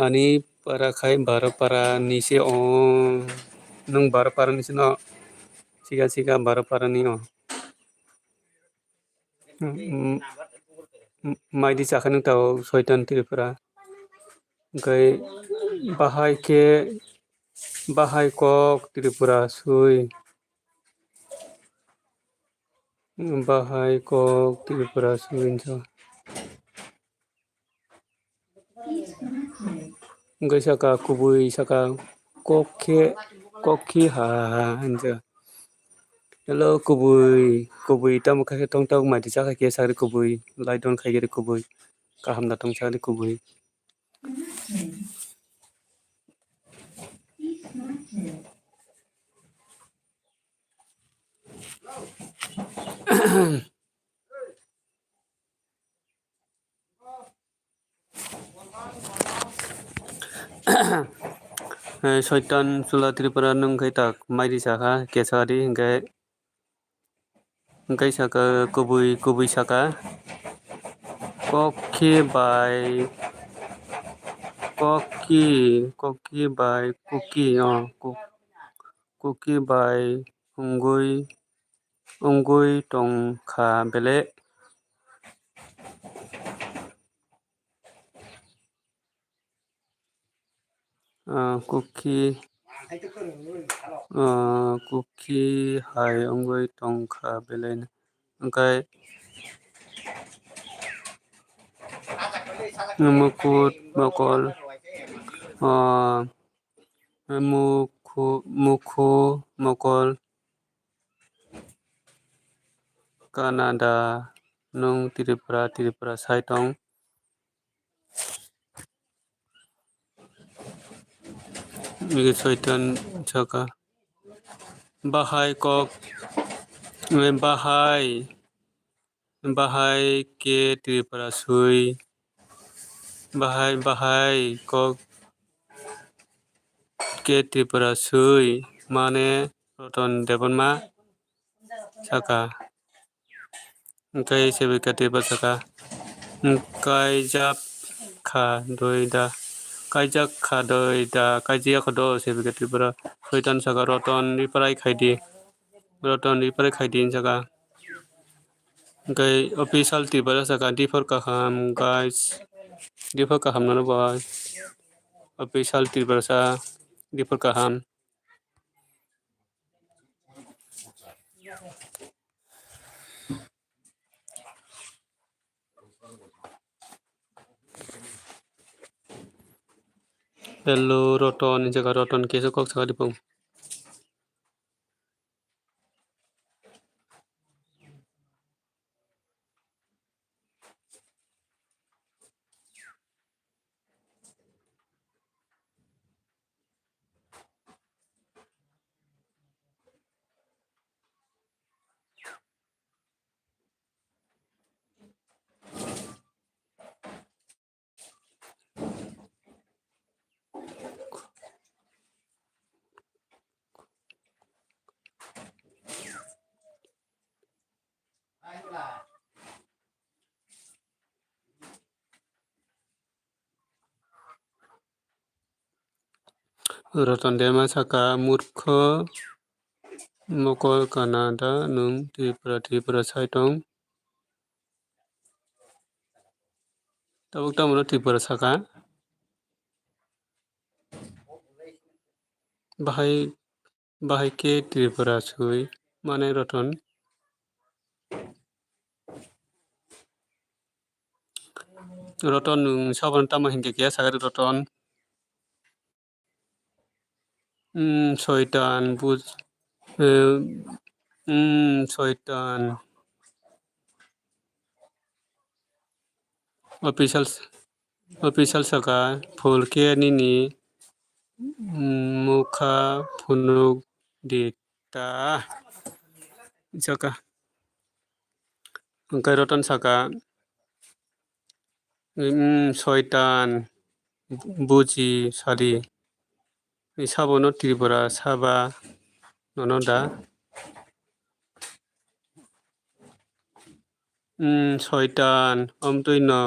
Ani para khai baro para ni se o. Nwng baro para ni se no. Siga siga baro para ni o. Maidi chakha nung tao Soitan Tripura. Hwnkhe bahai khe bahai kok Tripura sui. Bahai kok Tripura sui hinjo. Hwnkhe saka kubui saka kok khe kok khe ha ha ha hinjo. Hello kubui kubui tamo khe tong tong maidi chakha khe sari kubui lai don khai khe kubui kaham da tong sari kubui. Soitan Chula Tripura nwng khe tak maidi chakha kesa di hwnkhe. Hwnkhe saka kubui kubui saka kokhi bai kokhi kokhi bai kuki o kuki bai wngwi wngwi tongkha bele. Ah, kukhi, ah, kukhi hai wngwi tongkha belai no. Hwnkhe mukut mokol, ah, mukhu, mukhu mokol Canada, nwng Tripura, Tripura sai tong. Soitan saka. Bahai kok, eh, bahai, bahai ke Tripura sui. Bahai, bahai kok ke Tripura sui. Mane Roton Debbarma saka. Hwnkhe Sebika Tripura saka, "Kaijak kha doi da, kaijak kha doi da, kaijak kha do," Sebika Tripura. Soitan saka, "Roton reply khai di, Roton reply khai di," hinwi saka. Hwnkhe official Tripura saka, "Diphor kaham, guys, diphor kaham nono bo." Official Tripura sa, "Diphor kaham." Hello, Roton, ni jaga Roton, keso kok saka dipung. Roton Debbarma saka, "Murkho mokol kana da nwng Tripura, Tripura sai tong?" Tabuk tamo no Tripura saka. Bahai, bahai ke Tripura sui mane Roton. Roton nwng sabon tamo hinkhe khe saka Roton. Hmm, soitan, buj-, eh, Hmm, soitan. Official, official saka, phul khe nini mukha phunuk di ta. Saka. Hwnkhe Roton saka, "Hmm, soitan, buji sadi. Sabono Tripura saba nono da?" Hmm, soitan, omtwi no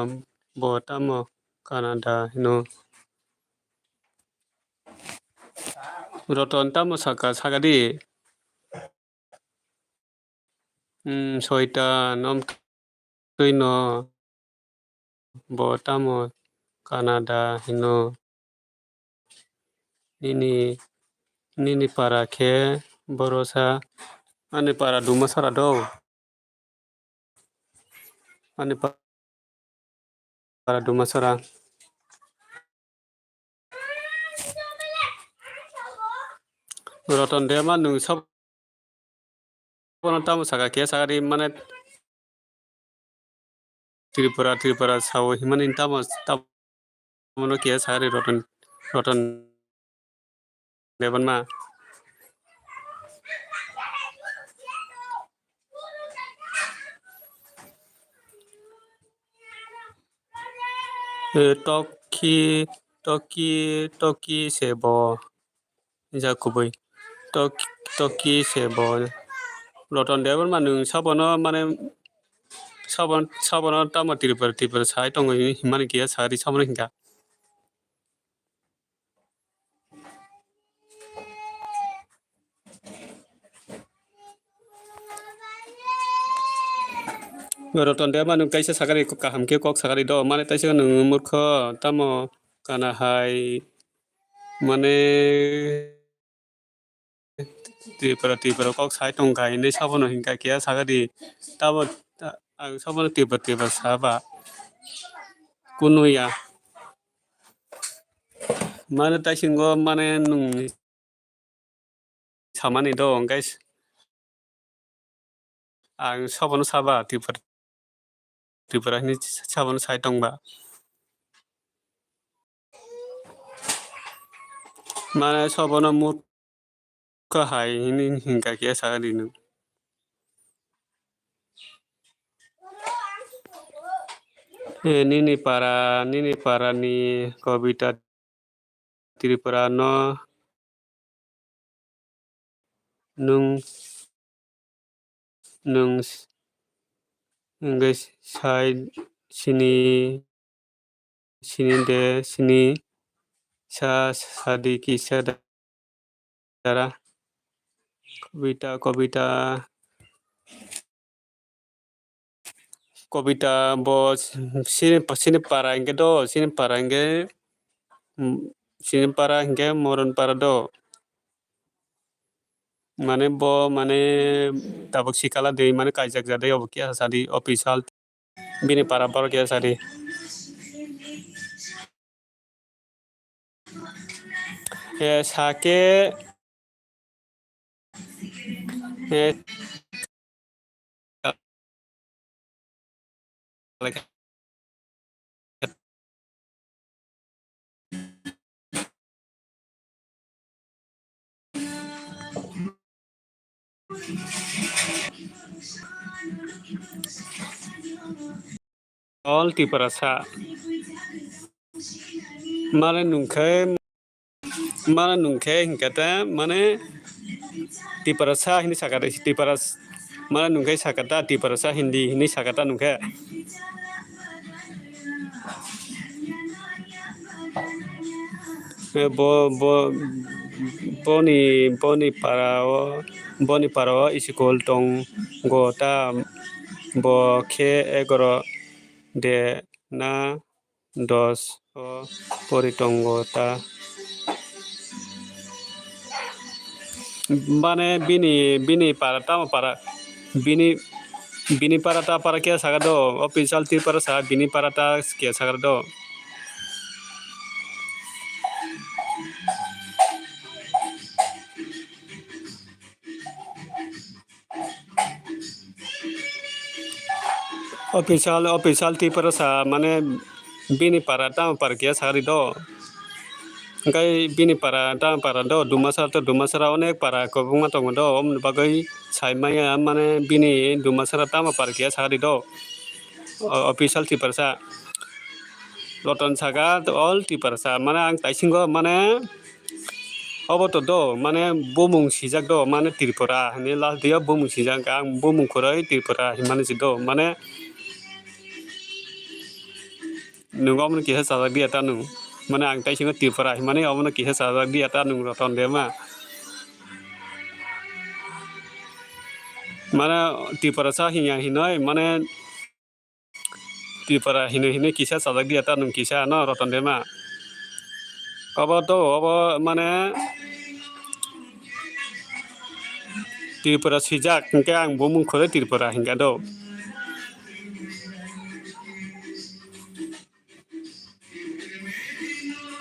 bo tamo kana da hino? Roton tamo saka, saka di. Hmm, soitan, omtwi no bo tamo kana da hino? Nini, nini para khe borosa, ani para Dumasara do. Ani pa-, para Dumasara. Roton Debbarma nwng sab-, bono tamo saka khe saka di mane Tripura, Tripura sao himani tamo, tamo no khe saka di Roton, Roton Debbarma. Eh, Toki, Toki, Toki se bo. Jang kubui. Toki, Toki se bo. Roton Debbarma nwng sabono mane sabon-, sabono tamo Tripura, Tripura sai tongo himani khe saka di sabono hinkha. Roton Debbarma nwng kaisa sakari kaham khe kok sakari do, mane taisa nwng murkho tamo kana hai mane Tripura, Tripura kok sai tong kha hinwi sabono hinkha khe sakari tamo ta-, ang sabono Tripura, Tripura saba kunu ya. Mane taisingo mane nwng samani do, hwnkhe ang sabono saba Tripura, Tripura hinwi sabono sai tongba. Mane sabono mut kahai hini hinkha khe sakha di nwng. Eh, nini para, nini para ni Kobita Tripura no nwng, nwng s-, nwng sai sini, sini de, sini sa, sadi kisa da. Dara. Kobita, Kobita. Kobita bo sini, sini para hinkhe do, sini para hinkhe, mm, sini para hinkhe Moron para do. Mane bo, mane tabuk sikala de, mane kaijak ja de, obo kisa sadi official. Bini para borok ya sadi. Eh, sake, eh, All Tiprasa. Mane nungkhe, mane nungkhe hinkhe te, mane Tiprasa hinwi sakha de, Tipras-, mane nungkhe sakha ta, Tiprasa Hindi hinwi sakha ta nungkhe. Eh, bo, bo, boni, boni para o, boni para o school tongo ta, bo khe egaro de na dos o pori tongo ta. Mane bini, bini para tamo para, bini, bini para ta para khe sakha do, official Tripura sa bini para ta khe sakha do. Official, official Tiprasa mane bini para tamo para kiya sari do. Hingke bini para tamo para do, Dumasara to Dumasara onek para kwbangma tongo do, omoni bagwi sai maya mane bini Dumasara tamo para kiya sari do. O-, official Tiprasa. Roton saka all Tiprasa mane ang taisingo mane obo to do mane bumung sijak do mane Tripura hinwi last day o bumung sijak ang bumung kwrwi Tripura hinmani si do mane nwng omono kisa chajak diya ta nwng mane ang taisingo Tripura hinmani omono kisa chajak diya ta nwng Roton Debma mane Tiprasa hinya hinoi mane Tripura hinwi hinwi kisa chajak diya ta nwng kisa no Roton Debma. Obo to obo mane Tripura swijak hwnkhe ang bumung kwrwi Tripura hinkha do.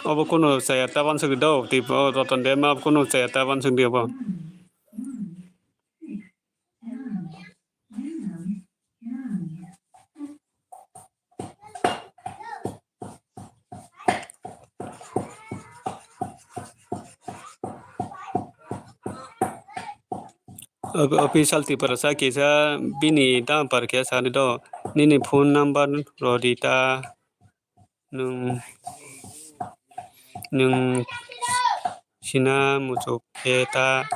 Obo kunu chaya ta banswk di do, Tripura Roton Debma kunu chaya ta banswk di obo. Official Tiprasa kisa bini dampar khe sani do, nini phone number rw di ta. Nwng, nwng sina muchuk khe ta,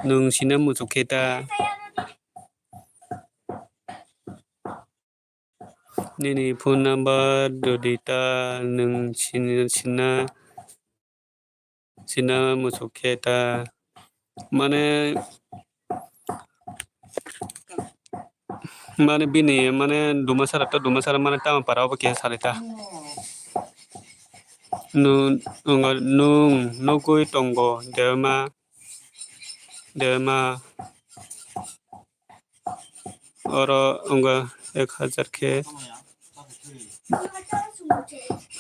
nwng sina muchuk khe ta. Nini phone number rw di ta, nwng sina, sina sina muchuk khe ta mane mane bini mane Dumasara to Dumasara mane tamo para obo kisa sari ta nwng nwng nwng nugwi tongo Debma Debma. Oro wngkha ek hazar khe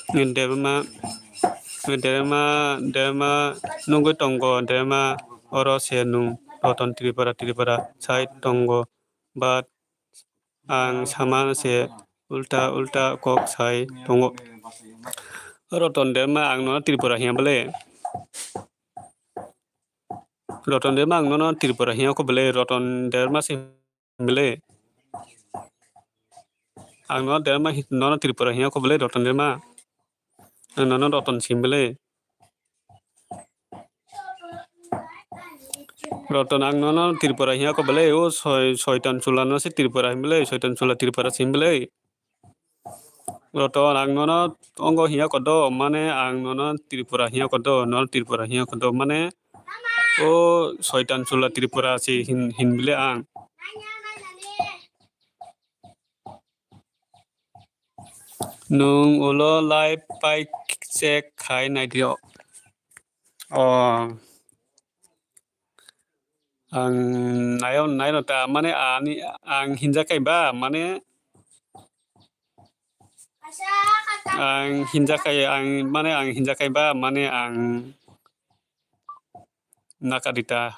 Debma, Debma, Debma nugwi tongo, Debma oro se nwng Roton Tripura, Tripura sai tongo, but ang sama se ulta, ulta kok sai tongo. Roton Debma ang nono Tripura hiya bole? Roton Debma ang nono Tripura hiya kho bole, Roton Debma se bole. Ang nono Debma hi-, nono Tripura hiya kho bole, Roton Debma. Ang nono Roton sim bole. Roton ang nono Tripura hiya kho bole, o soi-, soitan chula no se Tripura him bole, soitan chula Tripura sim bole. Roton ang nono ongo hiya kodo, mane ang nono Tripura hiya kodo, nono Tripura hiya kodo, mane o soitan chula Tripura si hin, hin bile ang. Nwng ulo live pai check khai nai di o. O. Ang nayo, naino ta, mane ani, ang hinjakai ba, mane ang hinjakai, ang, mane ang hinjakai ba, mane ang nakadi ta.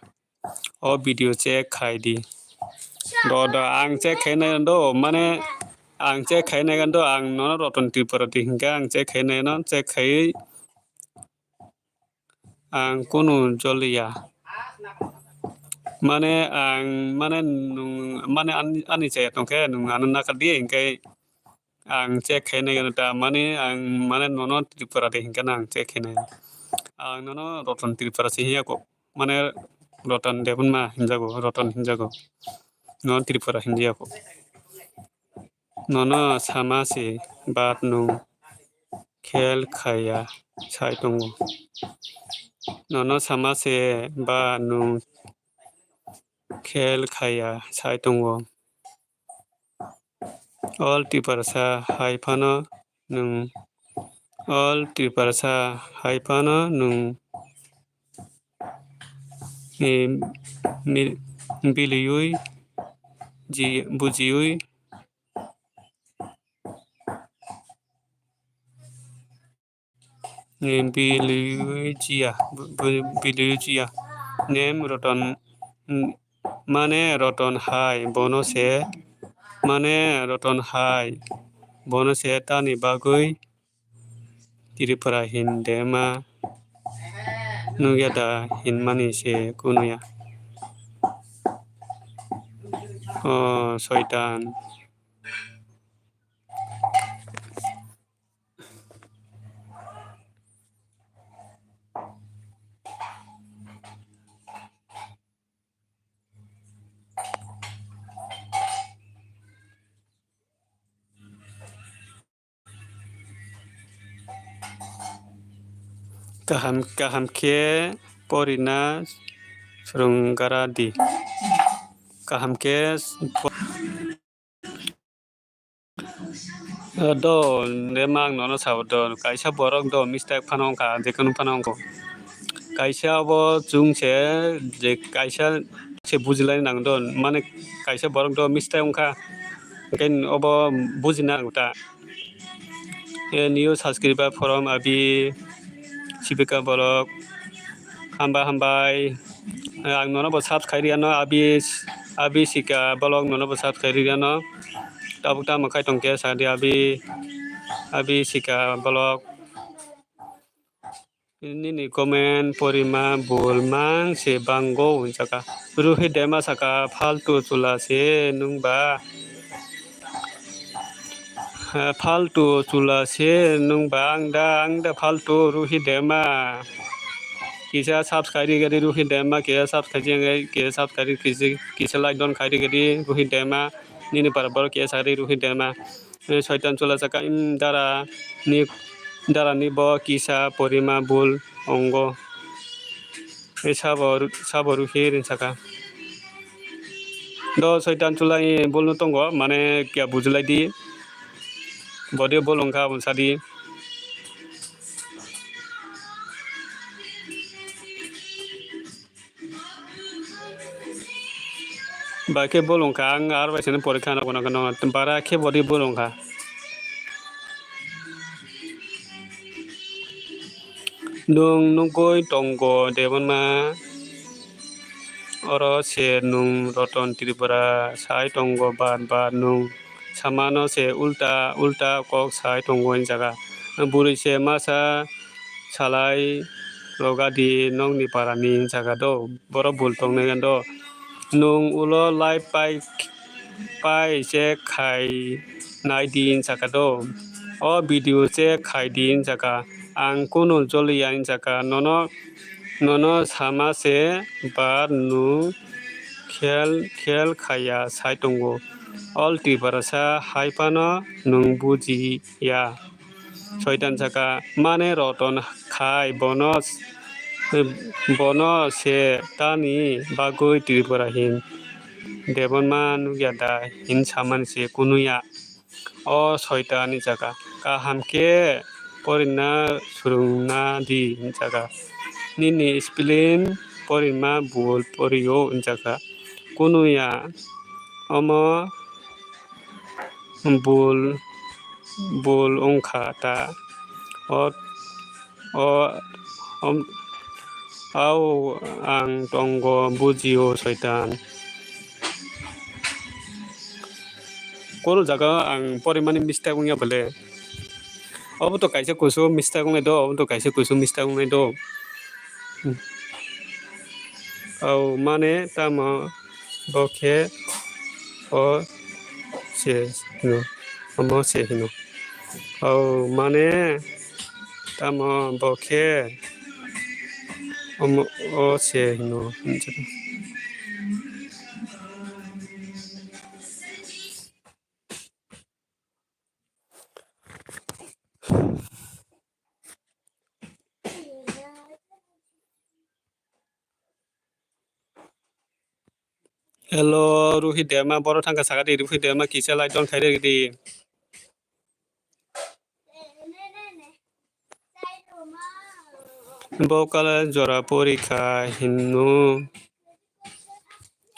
O video check khai di. Do, do, ang check khai nai do, mane ang check khai nai do, ang nono Roton Tripura di hinka, ang check khai nai no, check khai Ang kunu joliya. Mane ang, mane nwng, mane ani, ani chaya tongkhe nwng ano nakar di, hingke ang check khainai gana ta, mane ang, mane nono Tripura de hingke na ang check khainai. Ang nono Roton Tripura se hiya ko, mane Roton Debunma hinjago, Roton hinjago. Nono Tripura hinjia ko. Nono sama se, but nwng khel khaya sai tongo. Nono sama se, ba nwng khel khaya sai tongo. All Tiprasa hai phano nwng, all Tiprasa hai phano nwng, eh, mi-, biliui ji-, bujiui Biliujiya, bu-, bu-, Biliujiya. Name Roton, mm, mane Roton hai, bono se Mane Roton hai, bono se tani bagwi Tripura hin dema nukya da hinmani se kunuya. O soitan. Kaham, kaham khe porina swrwngara di. Kaham khe po-, do, de mang nono sabo do. Kaisa borok do mistake phano wngkha, je kunu phano wngkha. Kaisa obo chwng se, je kaisa se bujilai nang do, mane kaisa borok do mistake wngkha, hwnkhe obo bujina nang ta. A new subscriber from Abi Sibika borok. Hamba hambai. Ang nono bo subscribe riyano Abi, Abi Sika borok nono bo subscribe riyano. Tabuk tamo khai tong khe sadi Abi, Abi Sika borok. Nini comment porima bul mang se bango hwnjaka. Ruhi Dema saka, "Faltu chula se nwng ba." Ha, "Faltu chula se nwng ba ang da, ang da faltu Ruhi Dema." Kisa subscribe gadi Ruhi Dema, kisa subscribe, kisa subscribe, kisa, kisa like don khai gadi Ruhi Dema. Nini para borok kisa sakdi Ruhi Dema. Eh, soitan chula saka, "Im, dara ni, dara ni bo kisa porima bul ongo." Eh, sabo, sabo Ruhi rin saka. Do soitan chula, eh, bul no tongo, mane kya bujilai di. Bodi bul ongkha, abon sadi. Ba khe bolong kha, ang ar bai sene porikha no, kono kono bara khe bodi bolong kha. Nwng nugwi tongo Debonma, oro se nwng Roton Tripura sai tongo, bar bar nwng samano se ulta ulta kok sai tongo, hwnjaga bwrwi se masa salai rogadi nokni parani jaga do, borok bul tongnai do. Nwng ulo live pai, pai check khai nai di, hwnjaka do. O video check khai di, hwnjaka. Ang kunu joliya, hwnjaka. Nono, nono sama se bar nwng khel, khel khaya sai tongo. All Tiprasa hai phano nwng bujiya. Soitan saka, "Mane Roton khai, bono, bono se tani bagwi Tripura hin Debonma nukya da?" hin samani se kunuya. O soitan ni saka, kaham khe porina swrwngna di, hwnjaka. Nini spelling porima bul porio, hwnjaka. Kunuya, omo bul, bul wngkha ta. O, o, om, au ang tongo bujio soitan. Koro jaga ang porimani mistake wngya bole. Obo to kaisa kusu mistake wngnai do, obo to kaisa kusu mistake wngnai do. Hmm. Au mane tamo bo khe o se hino, omo se hino. Au mane tamo bo khe omo o se hino. Hello, Ruhi Dema, boro thangkha sakha di, Ruhi Dema kisa like don khairek di. Bo kala jora porikha hino.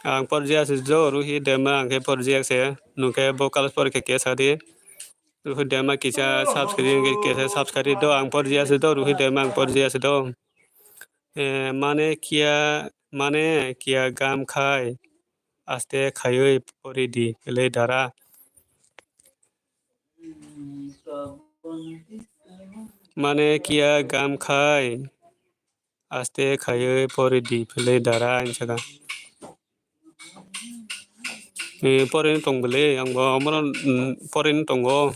Ang porjia se jo, Ruhi Dema ang khe porjia se. Nungkhe bo kala porikha kisa di. Ruhi Dema kisa subscribe, kisa subscribe do, ang porjia se do, Ruhi Dema ang porjia se do. Eh, mane kia, mane kia gam khai. Aste khaiwi pori di, le dara. Mane kiya gam khai, aste khaiwi pori di philwi dara, hinwi saka. Eh, porini tong bwle, ang bo omono, mm, porini tongo.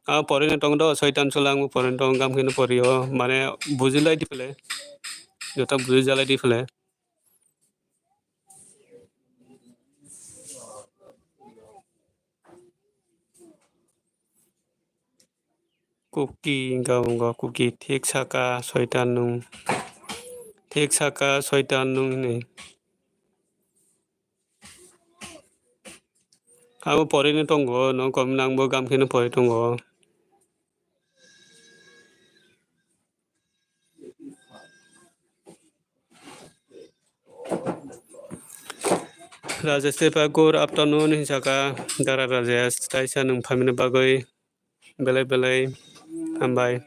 Ah, porini tong do, soitan chwla ang bo porini tong, gam kheno porio. Mane buji lai di philwi. Joto buji jalai di philwi. Kuki wngkha, wngkha, Kuki thik saka soitan nwng. Thik saka soitan nwng hinwi. Abo porini tongo, nokol nangbo gam kheno pori tongo. Rajesh Tripa, good afternoon, hinwi saka Dara Rajesh, taisa nwng phaimani bagwi belai belai hambai.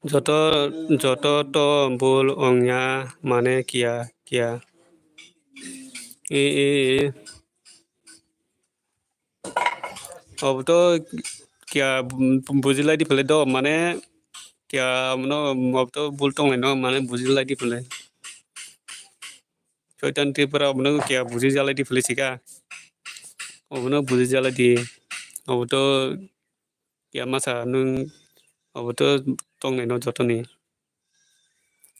Joto, joto to bul wngya, mane kiya, kiya. E, e, e. Obo to kiya bu-, buji lai di philwi do, mane kiya mano obo to bul tong lai no, mane buji lai di philwi. Soitan Tripura obo no kiya buji jalai di philwi sika. Obo no buji jalai di. Obo to kiya masa nwng obo to tong lai no jotoni.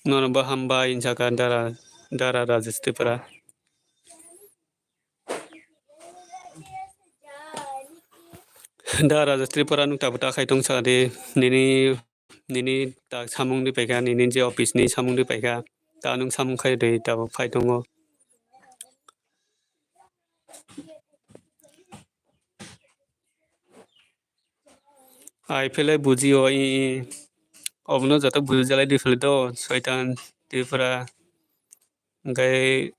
Nono bo hambai hinwi saka Dara, Dara Rajesh Tripura. Da Raja Tripura nwng tabuk ta khai tong sa di, nini, nini ta samung di paikha, nini je office ni samung di paikha, ta nwng samung khai di tabuk phai tongo. Ai phele buji o, i, i. Obono joto buji jalai di phele do, soitan Tripura. Hwnkhe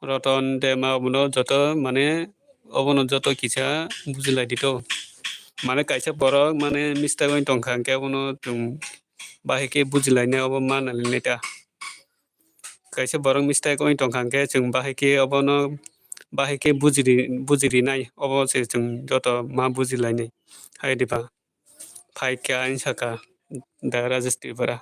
Roton Dema obono joto, mane, obono joto kisa bujilai di to. Mane, kaisa borok, mane, mistake wng tongkha, hwnkhe obono chwng bahai khe bujilainai, obo ma nalilainai ta. Kaisa borok mistake wng tongkha, hwnkhe chwng bahai khe obono, bahai khe bujiri-, bujirinai, obo se chwng joto ma bujilainai. Hai diba? Phaikha, ani saka, da Rajesh Tripura.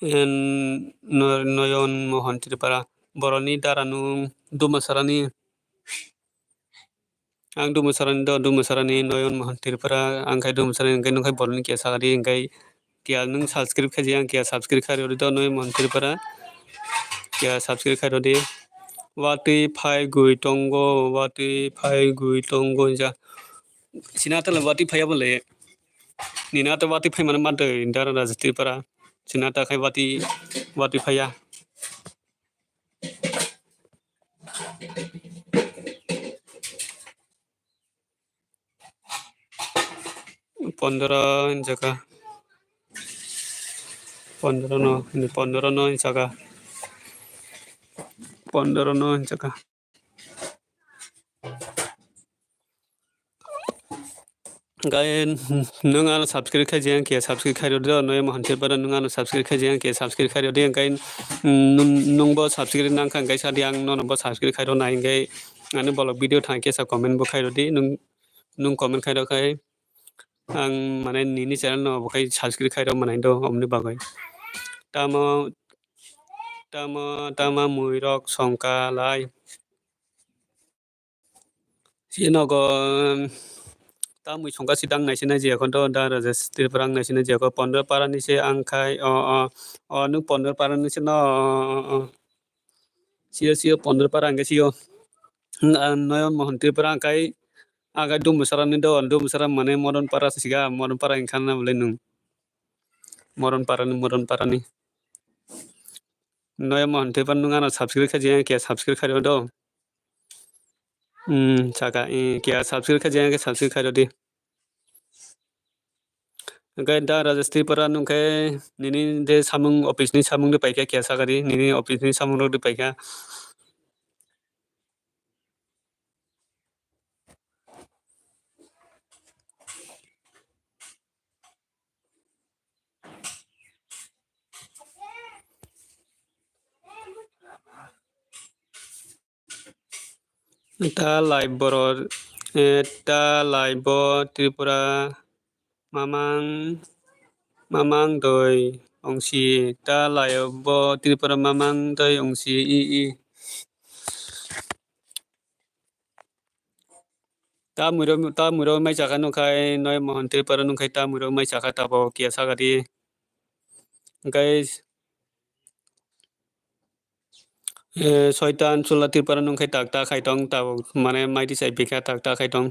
En, no-, Noyon Mohon Tripura, boroni dara nwng Dumasarani. Ang Dumasarani do, Dumasarani Noyon Mohan Tripura, ang khai Dumasarani, hwnkhe nwng khai boroni kiya sakadi, hwnkhe kiya nwng subscribe khaijak, ang kiya subscribe khai rwdi do, Noyon Mohan Tripura, kiya subscribe khai rwdi. Watwi phai gwi tongo, watwi phai gwi tongo, ja. Sina tala watwi phaiya bole. Nina to watwi phai mano matwi, Dara Raja Tripura. Sina ta khai watwi, watwi phaiya. Pondro hinjaka. Pondro no, pondro no hinjaka. Pondro no hinjaka. Guys, nwng ano subscribe khai jeng khe subscribe khai rwdi, no emo hanse para nwng ano subscribe khai jeng khe subscribe khai rwdi, hwnkhe nwng, nwng bo subscribe nang kha, hwnkhe sadi ang nono bo subscribe khai rwnai, hwnkhe ani bolok video thang khe sa comment bo khai rwdi, nwng, nwng comment khai rw khai ang mane nini channel no bo khai subscribe khai rw manai do, omni bagwi. Tamo, tamo, tamo mui rok songka lai. Sinogo, um, ta mui songka sidang naisinai jiyakho do, da Rajesh Tripura ang naisinai jiyakho, Pondro Para ni se ang khai, o, o, o, nwng Pondro Para ni se no, o, o, o. Siyo, siyo, Pondro Para ang siyo. N-, a, Noyon Mohon Tripura ang khai, ang khai Dumusara ni do, Dumusara mane Modon Para siga, Modon Para ang khan na bole nwng. Modon Para ni, Modon Para ni. Noyon Mohon Tripura nwng ano subscribe khai jeng khe subscribe khai do. Hmm, saka, eh, kiya subscribe khai jeng khe subscribe khai rwdi. Hwnkhe da Rajesh Tripura nwng khe nini de samung office ni samung de paikha kiya sakadi, nini office ni samung rok de paikha. Ta lai borok, eh, ta lai bo Tripura mamang, mamang doi ongsi, ta lai bo Tripura mamang doi ongsi, i, i. Ta muiro, ta muiro mai chakha nungkhai, noi Mohon Tripura nungkhai ta muiro mai chakha tabo kiya sakadi. Hwnkhe, eh, Soitan Chula Tripura nungkhai tak ta khai tong, tabo mane mai tisai bikha tak ta khai tong.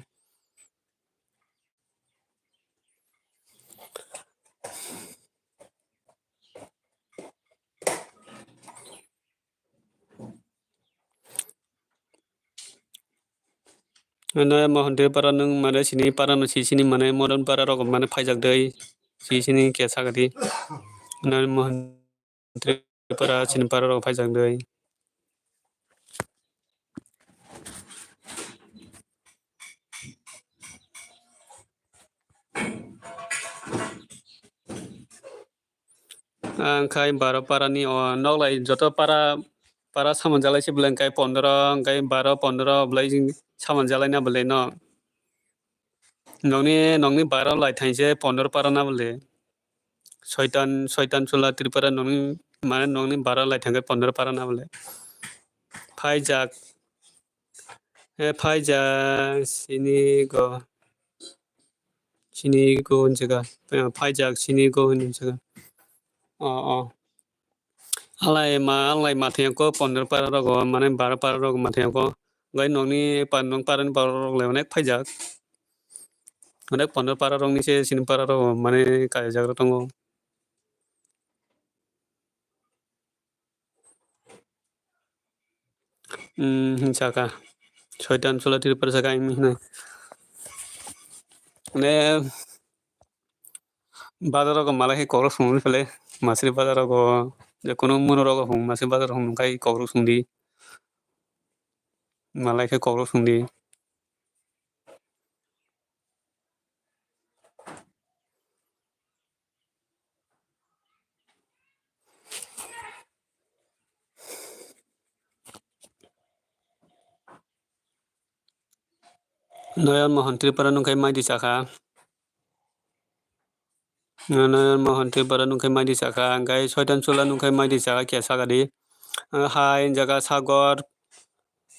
Ano Mohon Tripura nung mane sini para no si sini mane modern para rok mane phaijak dei si sini khe sakadi. Ano Mohon Tripura sini para rok phaijak dei. Ang khai baro para ni o nok lai joto para, para samung jalai se belai kai pondro, kai baro pondro belai samung jalai na belai no. Nokni, nokni baro lai thaise pondro para na belai. Soitan, Soitan Chula Tripura nokni, mane nokni baro lai thangkhe pondro para na belai. Phaijak, e phaijak sini go, sini go hinjaka, phaijak sini go hinjaka. O, o. Alai ma, alai ma thengko pondro para rogo, mane baro para rogo ma thengko. Gai nokni pa-, nok parani borok rok le onek phaijak. Onek pondro para rokni se sini para rok mane kaijagrok tongo. Hmm, hinsaka. Soitan Chula Tripura saka imi hinai. Ne bazar rogo malai khe kokrok songwi pele. Masri bazar rogo je kono munu rogo hung masri bazar hung kai kokrok songdi. Malai khe kokrok songdi. Noyan Mohon Tripura nungkhai maidi chakha. Noyan Mohon Tripura nungkhai maidi chakha. Hingkhai Soitan Chula nungkhai maidi chakha khe sakadi. Hai jaga sagor.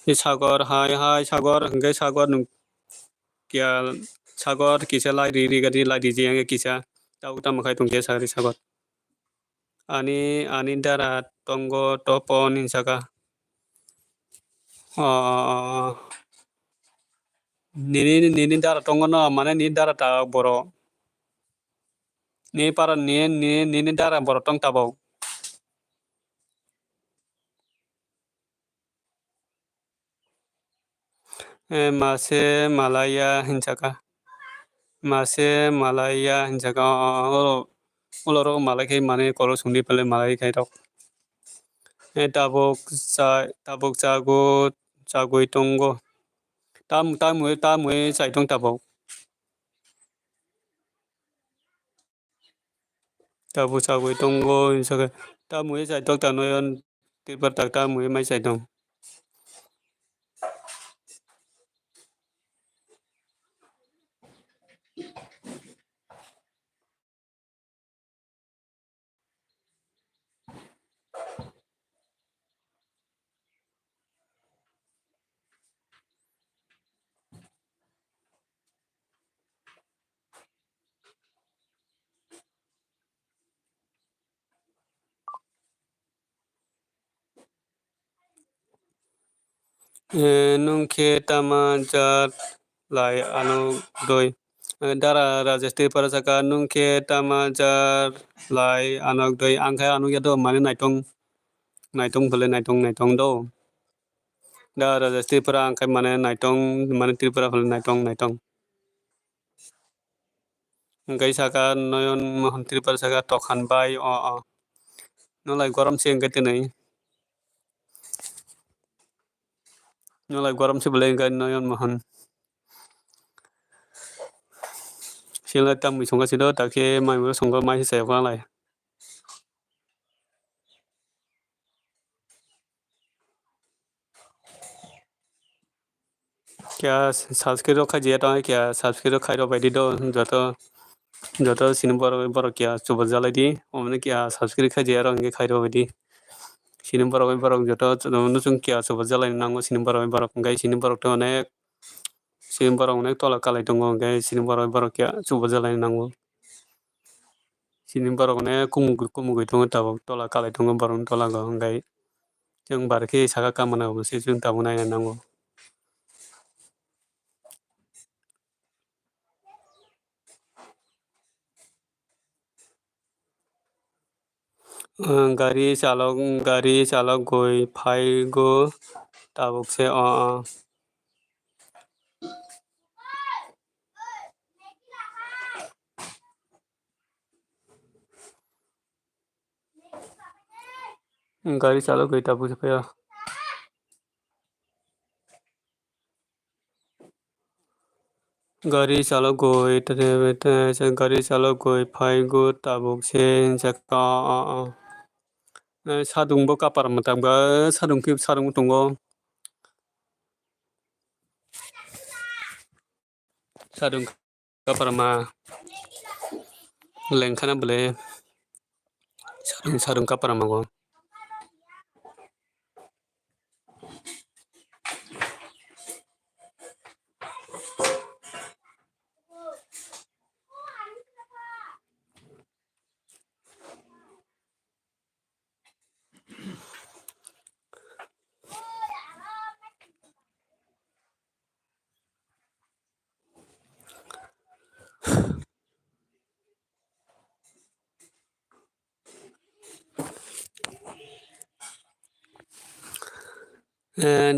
Sagor hai hai sagor hingkhai sagor nung kya sagor kisa lai ri ri gadi lai ri jiyang kisa. Tau tamo khai tong kya sagadi sagor. Ani, ani dara tongo topon hinsaka. O, nini, nini dara tongo no, mane ni dara ta boro. Ni para ni, ni, nini dara boro tong tabo. Eh, mase malaya hinsaka. Mase malaya hinsaka. O, o, o, ulo rok malai khai mane kolo sungdi pele malai khai rok. Eh, tabuk cha-, tabuk chago, chagui tongo. Tam, tamui, tamui chai tong tabuk. Tabuk chagui tongo, hinsaka. Tamui chai tok tano yon. Tripura tak ta mui mai chai tong. Eh, nung khe tama jat lai ano doi. Eh, dara Rajesh Tripura saka, nung khe tama jat lai ano doi. Ang khe ano ya do mane naitong, naitong bole naitong, naitong do. Da Rajesh Tripura ang khe mane naitong, mane Tripura bole naitong, naitong. Hingke saka Noyon Mohon Tripura saka tokhan bai o, o. Nolai gorom se hingke tini. Nolai gorom se belai hingke Noyon Mohon. Sila tamni songa sido, takhe mai muro songo mai se sayok nalai. Kya subscribe rok khai jaya tong kya subscribe rok khai rok bai di do joto joto sini borok borok kya chuba jalai di omne kya subscribe khai jaya rok hingke khai rok bai di sini borok borok joto nuchung kya chuba jalai nango sini borok borok hingke sini borok to onek sini borok onek tola kalai tongo hingke sini borok borok kya chuba jalai nango. Chini borok ne kumugwi kumugwi tongo tabuk tola kalai tongo borokni tola o hwnkhai chwng bar khe saka kamana bo se chwng tabuk naina nango. Gari chalok gari chalok goi phaigo tabuk se o. Gari chalok goi tabuk se phaiya. Gari chalok goi gari chalok goi phaigo tabuk se hinjak. Sadung bo kapar mwtang ba sadung khe sadung tongo. Sadung kaparma lengkhana bwle sadung sadung kaparma go.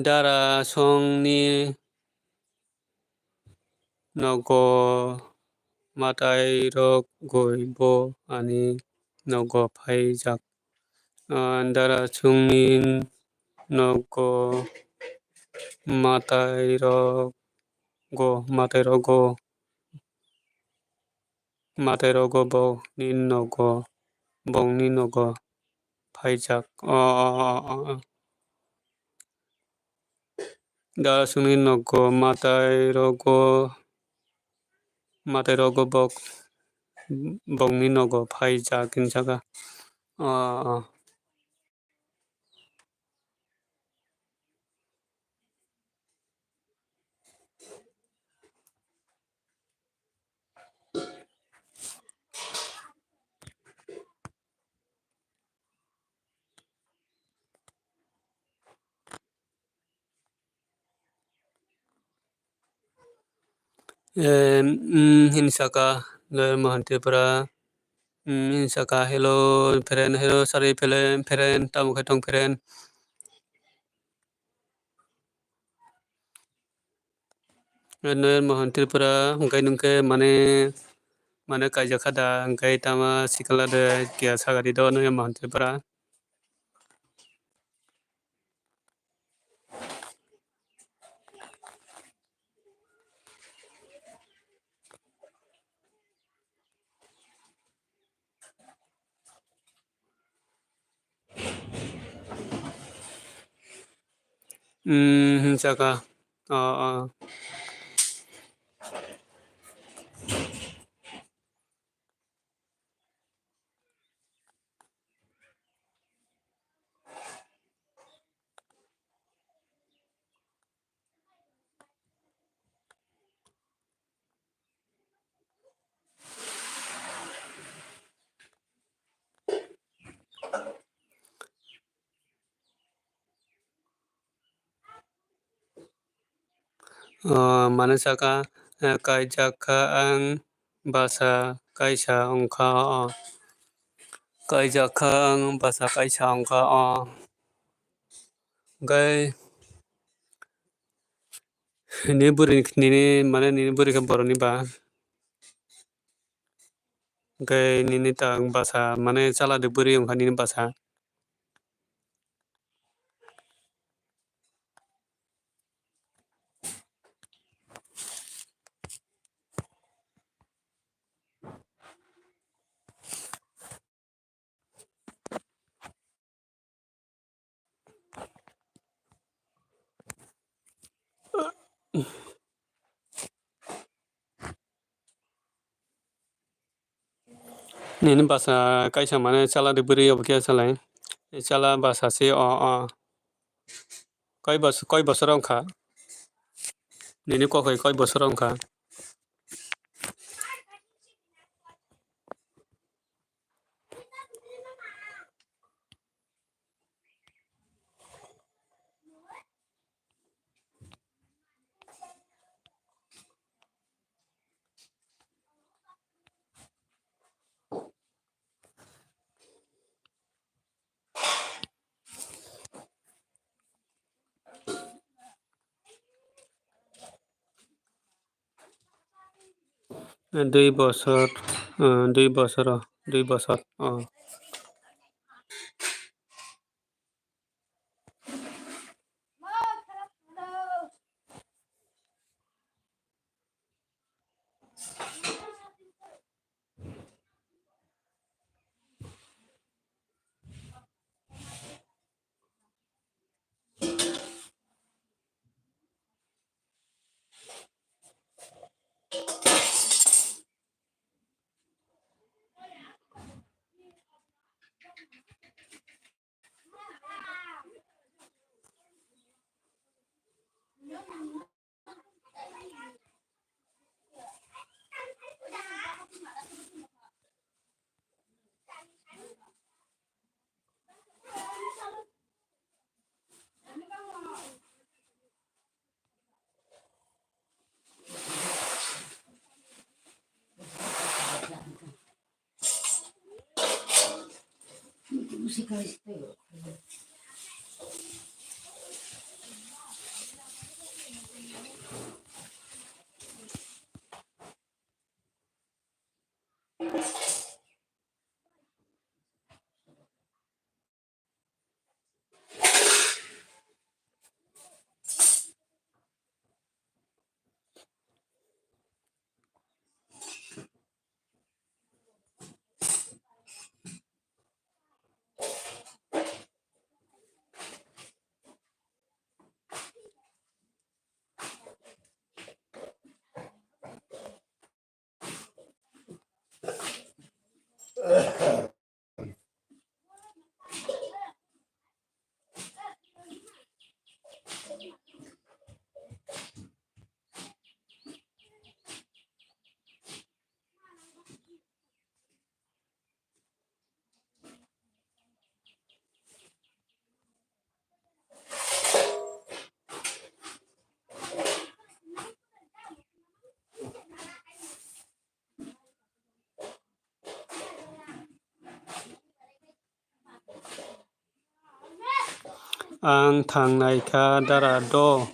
Dara songni nogo mwtairok goi bo ani nogo phaijak. Dara songni nogo mwtairok go mwtairogo mwtairogo bokni nogo bokni nogo phaijak. Dara songni nogo mwtairogo mwtairogo bok bokni nogo phaijak hinjak. Hinsaka Loyal Mohan Tripura. Hinsaka hello friend, hello sari friend, friend tamo khe tong friend. Noyal Mohan Tripura hwnkhe nwng khe mane mane kaijak kha da hwnkhe tama sikla de kiya sagari do Noyal Mohan Tripura. Hinsaka. Mane saka kaijak kha ang bwsa kaisa wngkha o. Kaijak kha ang bwsa kaisa wngkha o. Hwnkhe nini bwrwi nini mane nini bwrwi khe borokni ba. Hwnkhe nini ta bwsa mane chala de bwrwi wngkha nini bwsa. Nini bwsa kaisa mane chala de bwrwi obo khe salai. Chala bwsa se o, o. Koi bos-, koi bosor wngkha? Nini kokoi koi bosor wngkha? Dui bosor, ah, dui bosor, oh, dui bosor, oh. Ang thangnai kha dara do.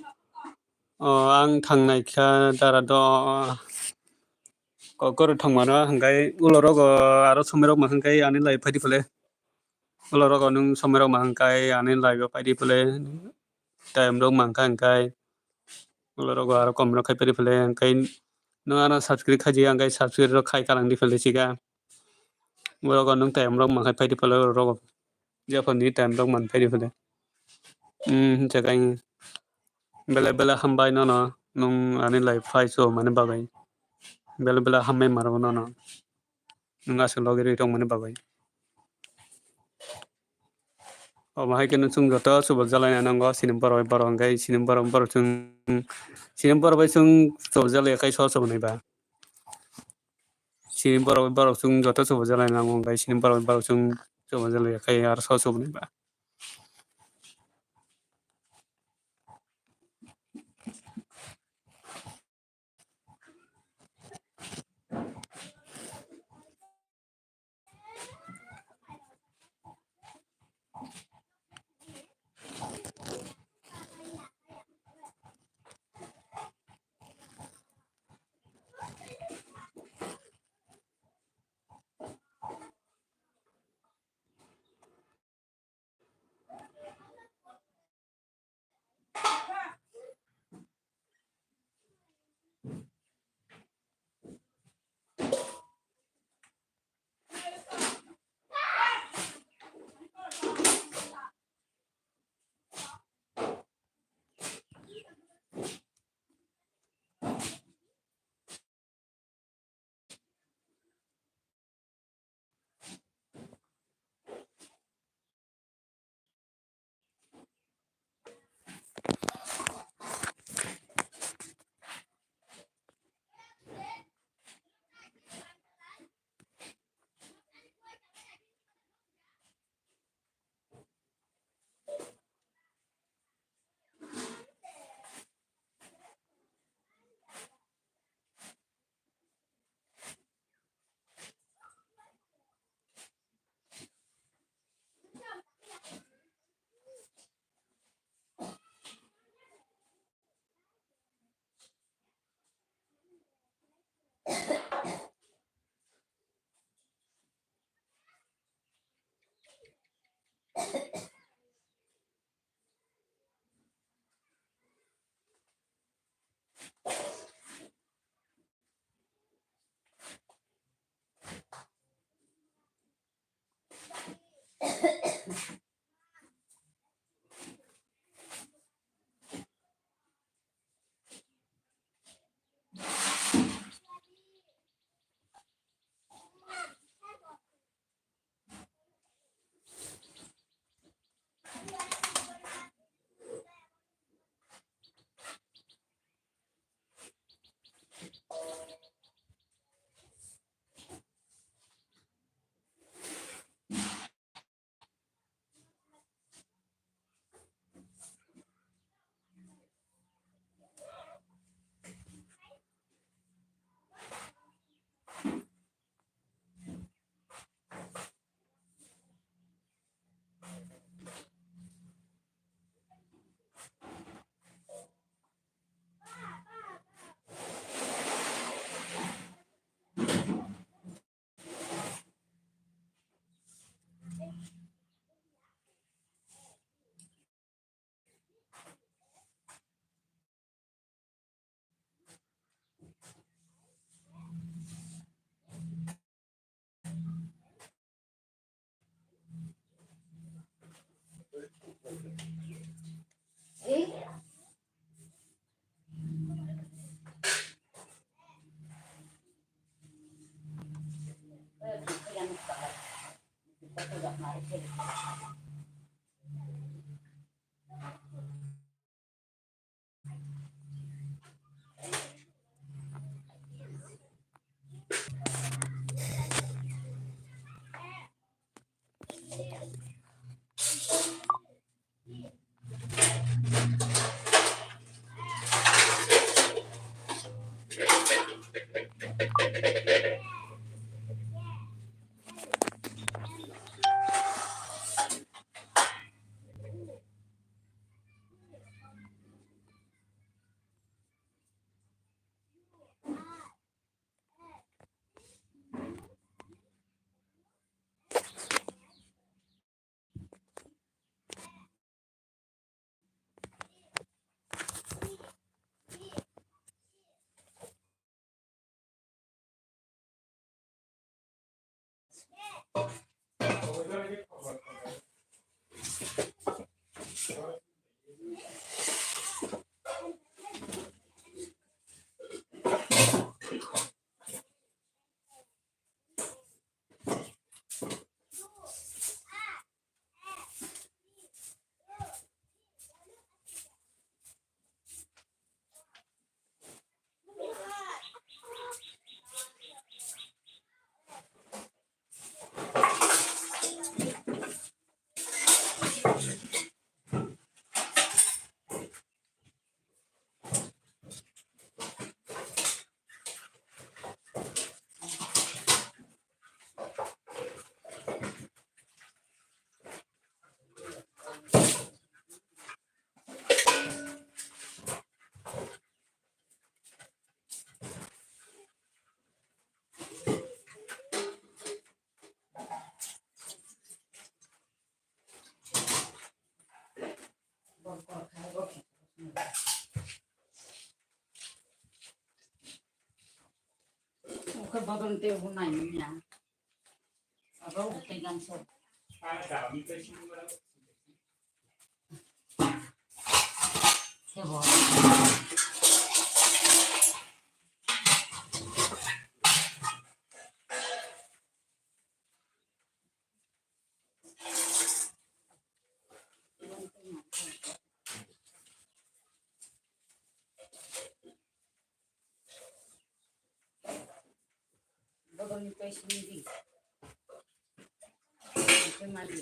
O, ang thangnai kha dara do. Kokoro thangmano hwnkhe ulo rogo aro somoi rok ma hwnkhe ani live phaidi phale. Ulo rogo nwng somoi rok ma hwnkhe ani live o phaidi phale. Time rok ma hwnkhe hwnkhe ulo rogo aro kom rok khai phaidi phale hwnkhe nwng ano subscribe khaijak hwnkhe subscribe rok khai kalang di phale chika. Ulo rogo nwng time rok ma khai phaidi phale ulo rogo. Jephor ni time rok man phaidi phale. Hmm, hwncha khe ang bele bele hambai nono, nwng ani live phai so mani bagwi. Bele bele hambai maro nono. Nwng aswk logi rwi tongmani bagwi. Omo hai kheno chwng joto chubajalai nango, sini borok bai borok hwnkhe sini borok bai borok chwng, sini borok bai chwng chubajalai khai so chubanai ba. Sini borok bai borok chwng joto chubajalai nango, hwnkhe sini borok bai borok chwng chubajalai khai aro so chubanai ba. Oke, bodol te hunai ya. Abo utai ganso. Sebo. Bodol ni tei sini di. Oke, mari.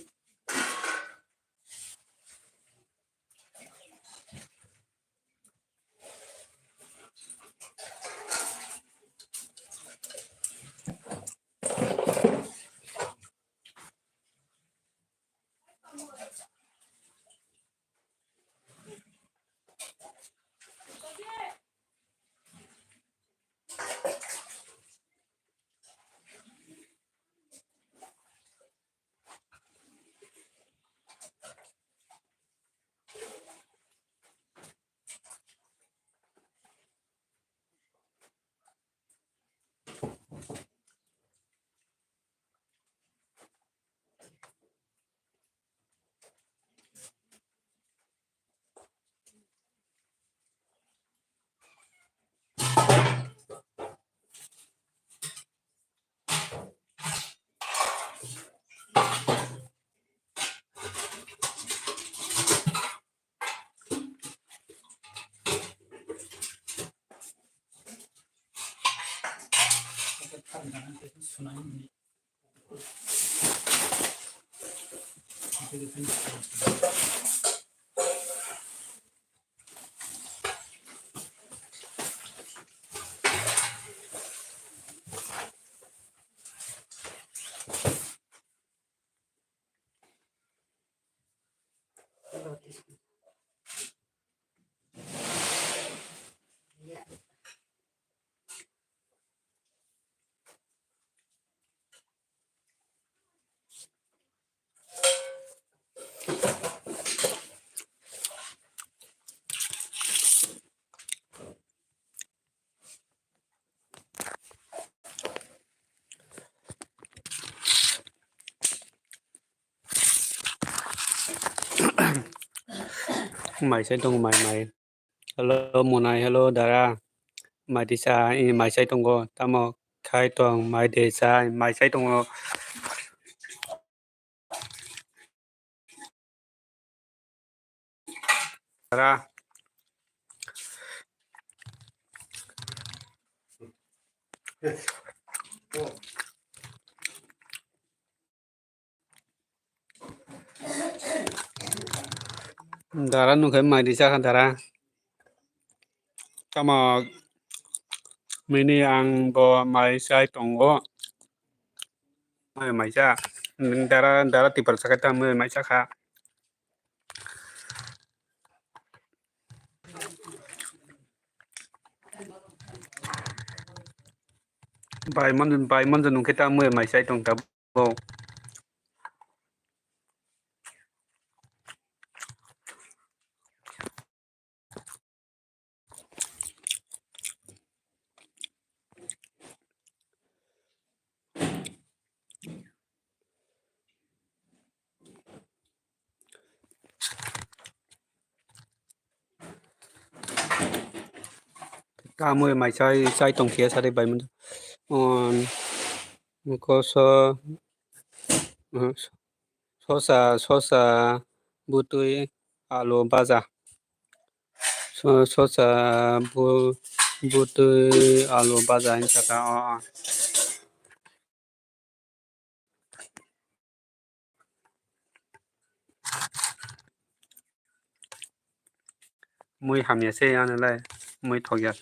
Mai sai tongo, mai, mai. Hello, Monai, hello, Dara. Mai tisa, ini mai sai tongo. Tamo khai tong, mai tisa, mai sai tongo. Dara. Dara nungkhe mai risa kha dara. Tamo mini ang bo mai sai tongo. Mai maisa. Dara, dara tipar sakai tamo mai sakha. Bai mon, bai mon nungkhe tamo mai sai tong tabo. Tamo mai sai, sai tong khe sari bai mun. Um, koso, uh, sosa, sosa, butui, alu, baja. So-, sosa, bu-, butui, alu, baja, hinsa ta, o, o. Mui hamya se, ano lai, mui thokya.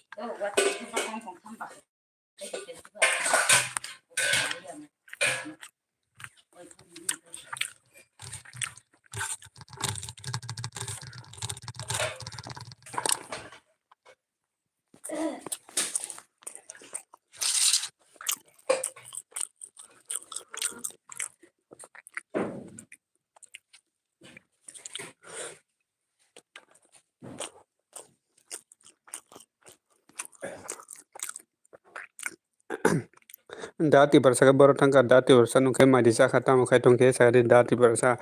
Da tiprasa khe borok thangkha, da tiprasa nungkhe mai risa kha, tamo khai tongkhe sari da tiprasa.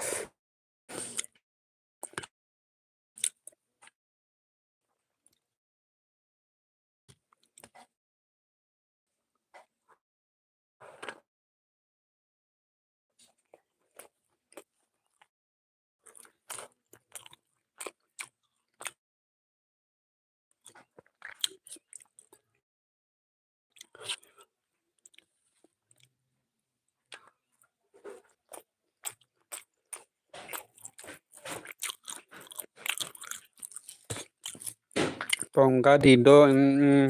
Tong gadi do, mm, mm.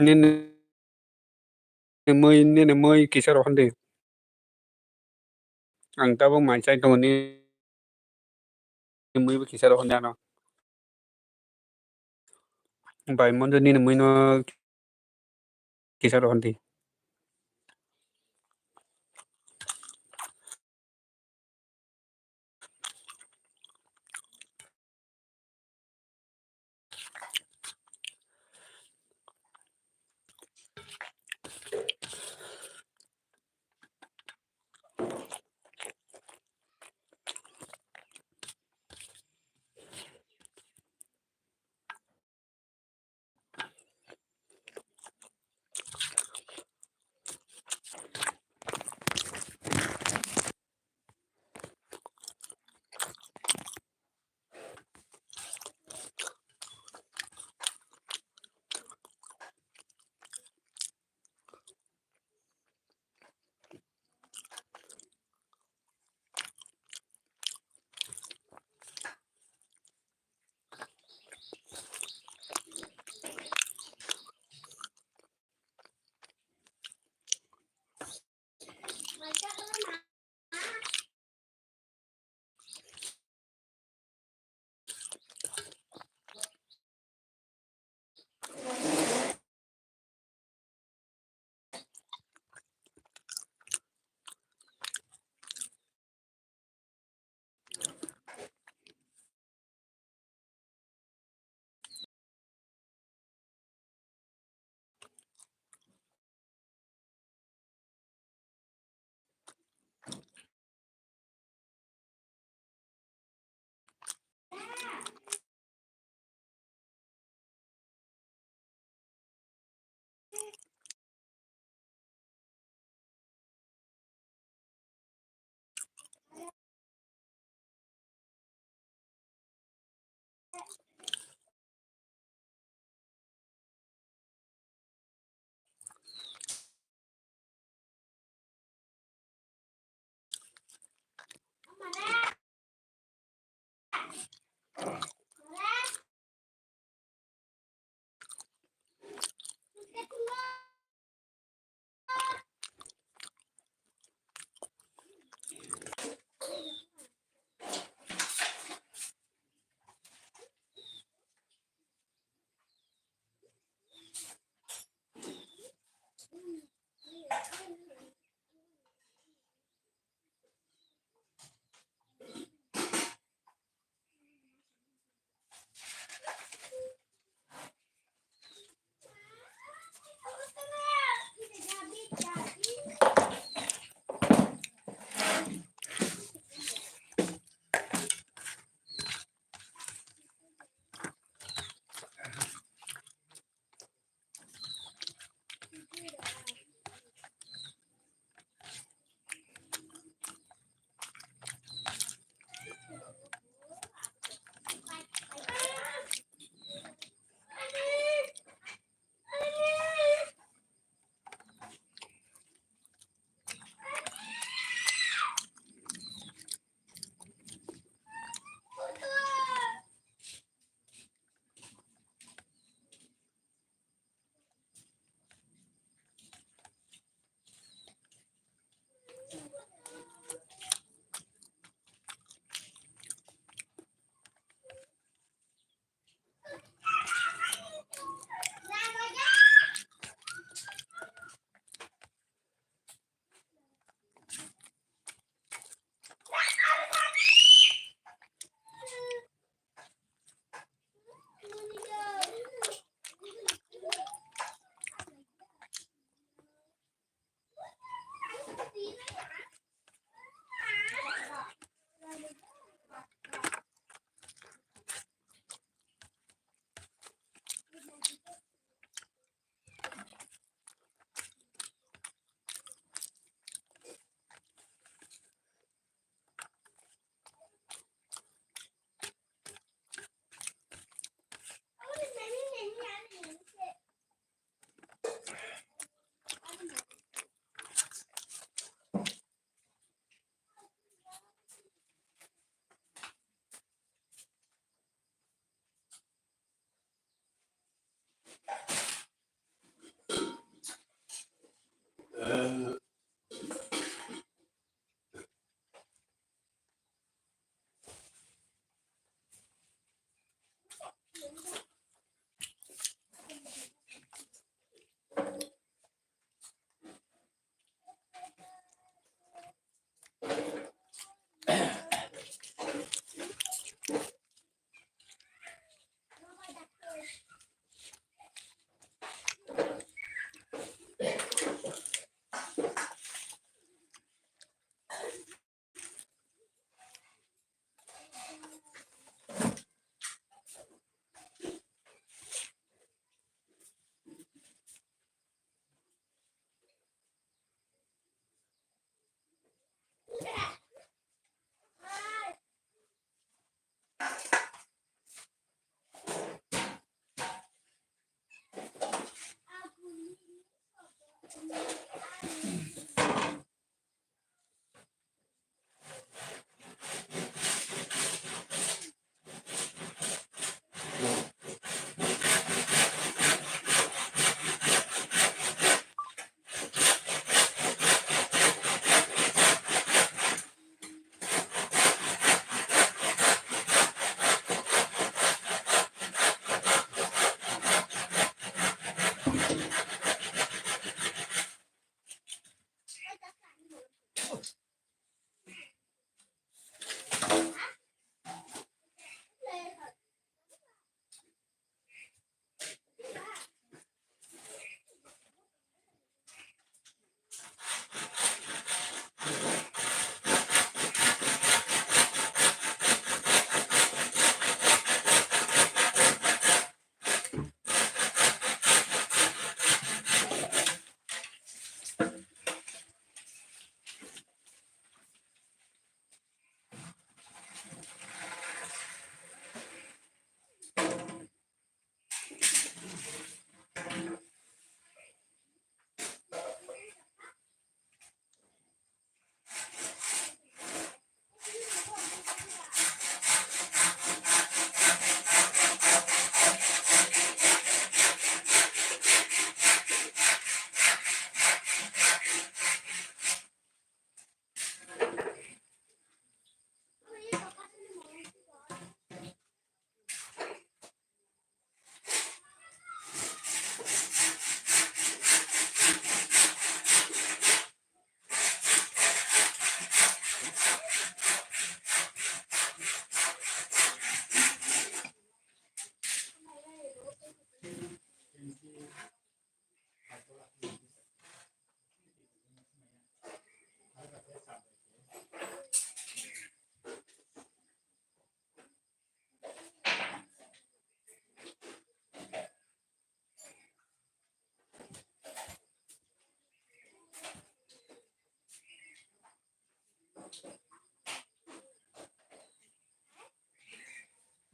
Nini mui, nini mui kisa rohon di. Ang tabuk mai chai tongo, nini mui bo kisa rohon di ano. Bai monjo nini mui no kisa rohon di.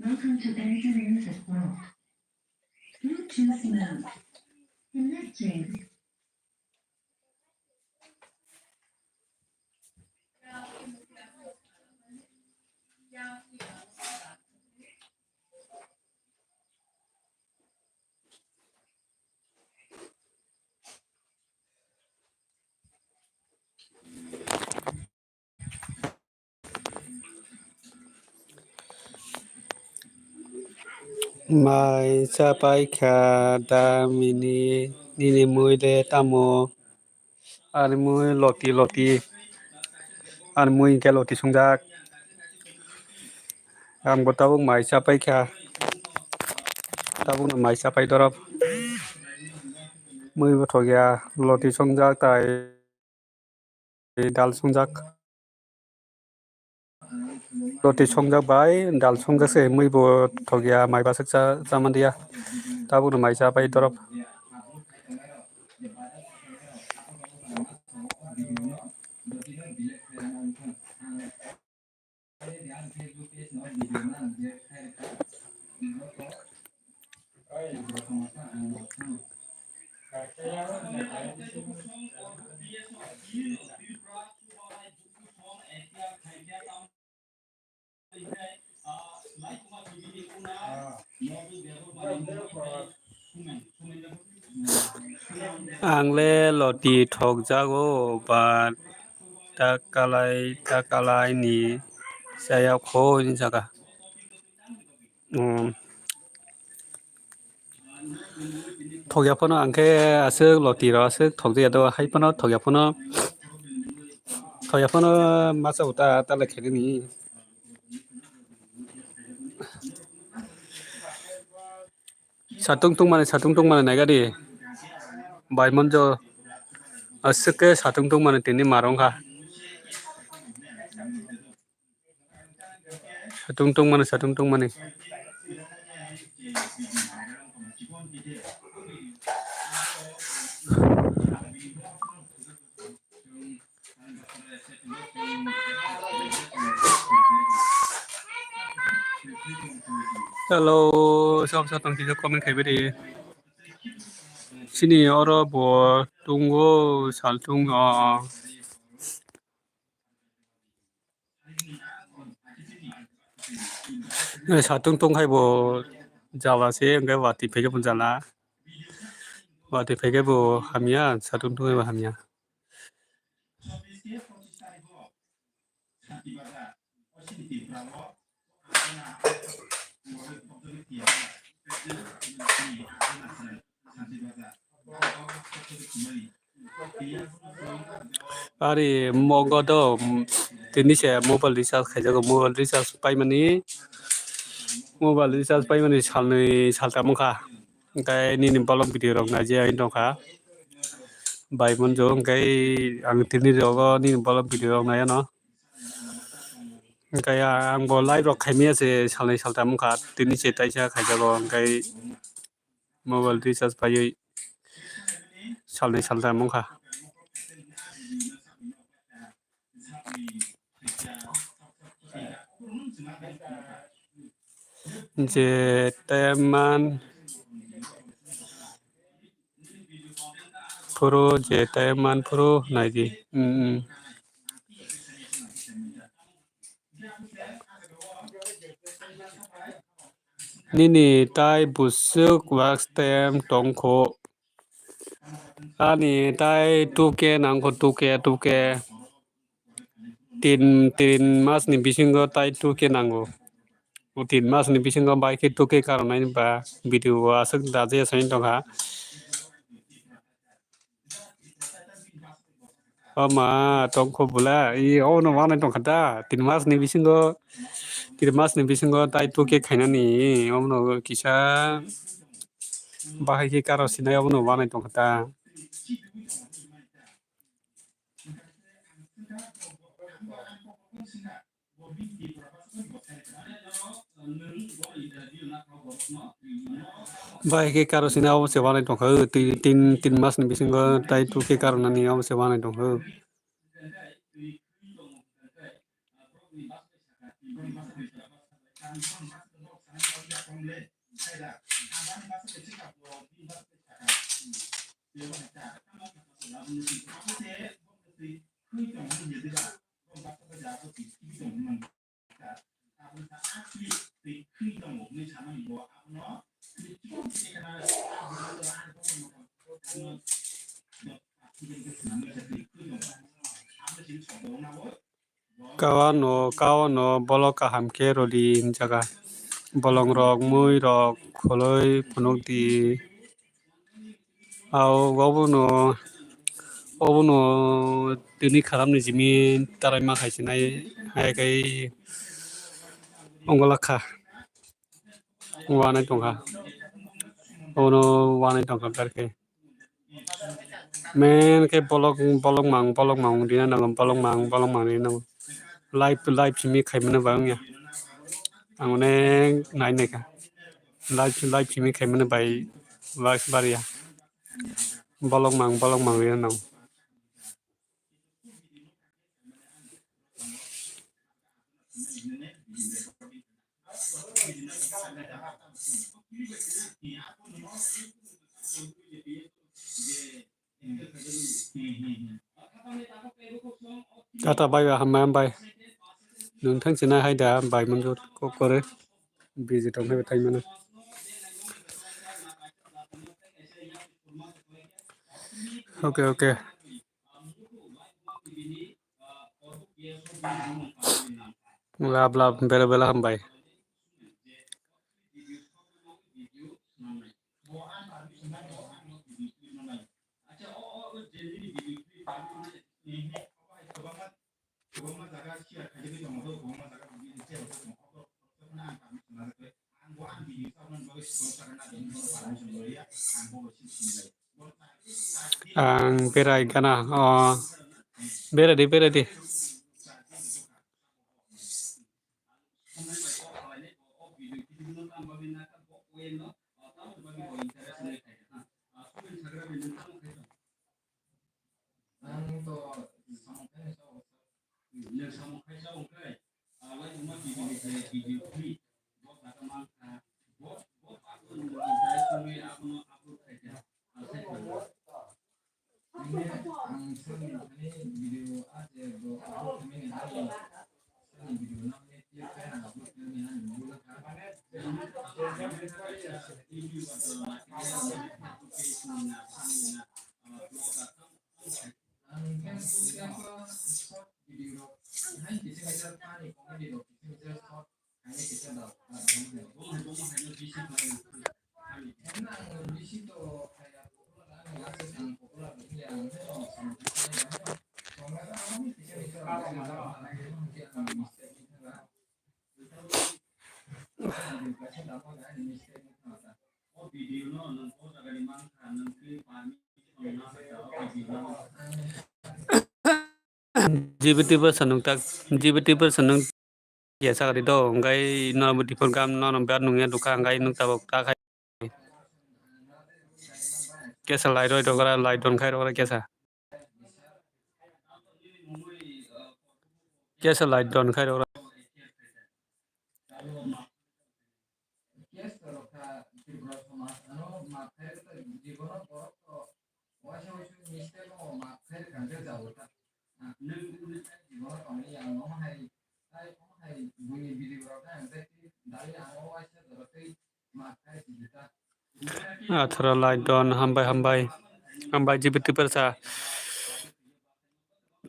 Welcome to Benjamin Airport. Bluetooth mode. Connecting. Mai cha pai kha da mini, nini mui le tamo? Ani mui loti loti, ani mui hwnkhe loti songjak. Ang bo tabuk mai cha pai kha, tabuk no mai cha pai dorop. Mui bo thok ya, loti songjak tai dal songjak. Roti songjak bai dal songjak se, mui bo thok ya, mai bwswk cha, cha man dia. Tabuk no mai cha pai dorop. Ang le loti thokjago, ba ta kalai, ta kalai ni chaya kho hwnwi saka. Um, thokya phano ang khe aswk loti rw aswk thokjakya do, hai phano thokya phano, thokya phano masa uta ta le khainani. Satung tungmani, satung tungmani naigadi. Baimonjo aswk khe satung tungmani tini marwng kha. Satung tungmani, satung tungmani. Hello, sob sob tong kisa comment khai bidi. Sini oro bo tungo sal tungo. Satung tong khai bo jala se, hwnkhe watwi phai khe bo jala. Watwi phai khe bo hamya, satung tong khai bo hamya. Ari mogo do, mm, tini se mobile recharge khaijago, mobile recharge paimani, mobile recharge paimani salnwi saltam wngkha. Hwnkhe nini bolong video rok naijagwi tongkha. Bai monjo hwnkhe ang tini rogo nini bolong video rok naiano. Hwnkhe ang bo live rok khaimaya se salnwi saltam wngkha, tini se taisa khaijago, hwnkhe mobile recharge paiwi salnwi saltam wngkha. Je taiman phuru, je taiman phuru naidi. Mm, mm. Nini tai bwswk watch time tongkho? Ani tai two K nangkho, two K, two K. Tin, tin mas ni bisingo tai two K nango. O tin mas ni bisingo bai khe two K karonai ba video o aswk da je sai tongkha. O ma, tongkho bwla, i obono wanai tongkha da, tin mas ni bisingo, tin mas ni bisingo tai two K khainani, obono kisa bahai khe karo sinai, obono wanai tongkha da. Bai khe karo sini abo se wanai tongkha, o, tin, tin, tin mas ni bisingo tai two K karo nani abo se wanai tongkha. Kawano, kawano bolok kaham khe rwdi hinjaga. Bolongrok, muirok khuloi phunukdi. Ao obono, obono tini kharamni simi tarai ma khai sinai, hai khai ongolakha. Wanai tongkha. Obono wanai tongkha berkhe. Men khe bolok, bolok mang, bolok mang rina nango, bolok mang, bolok mang rina nango. Live, live simi khai mano ba wngya. Ang onek nai naikha. Live, live simi khai mano bai, live bariya. Bolok mang, bolok mang rina nango. Tata bai bai, hambai hambai. Nwng thang sinai hai da bai manjor kok kore. Busy tong phai thai mano. Okay, okay. Lab lab bela bela hambai. Ang berai gana, o, berai di, berai di. G B T version nung tak, G B T version nung ya sakari do, hingkai no Dipur gam no no biar nung ya duka, hingkai nung tabok ta khai. Kesa lai roi rok ra, lai don khai rok ra kesa. Kesa lai don khai rok ra. Atharo lai don, hambai, hambai. Hambai, G B T versa.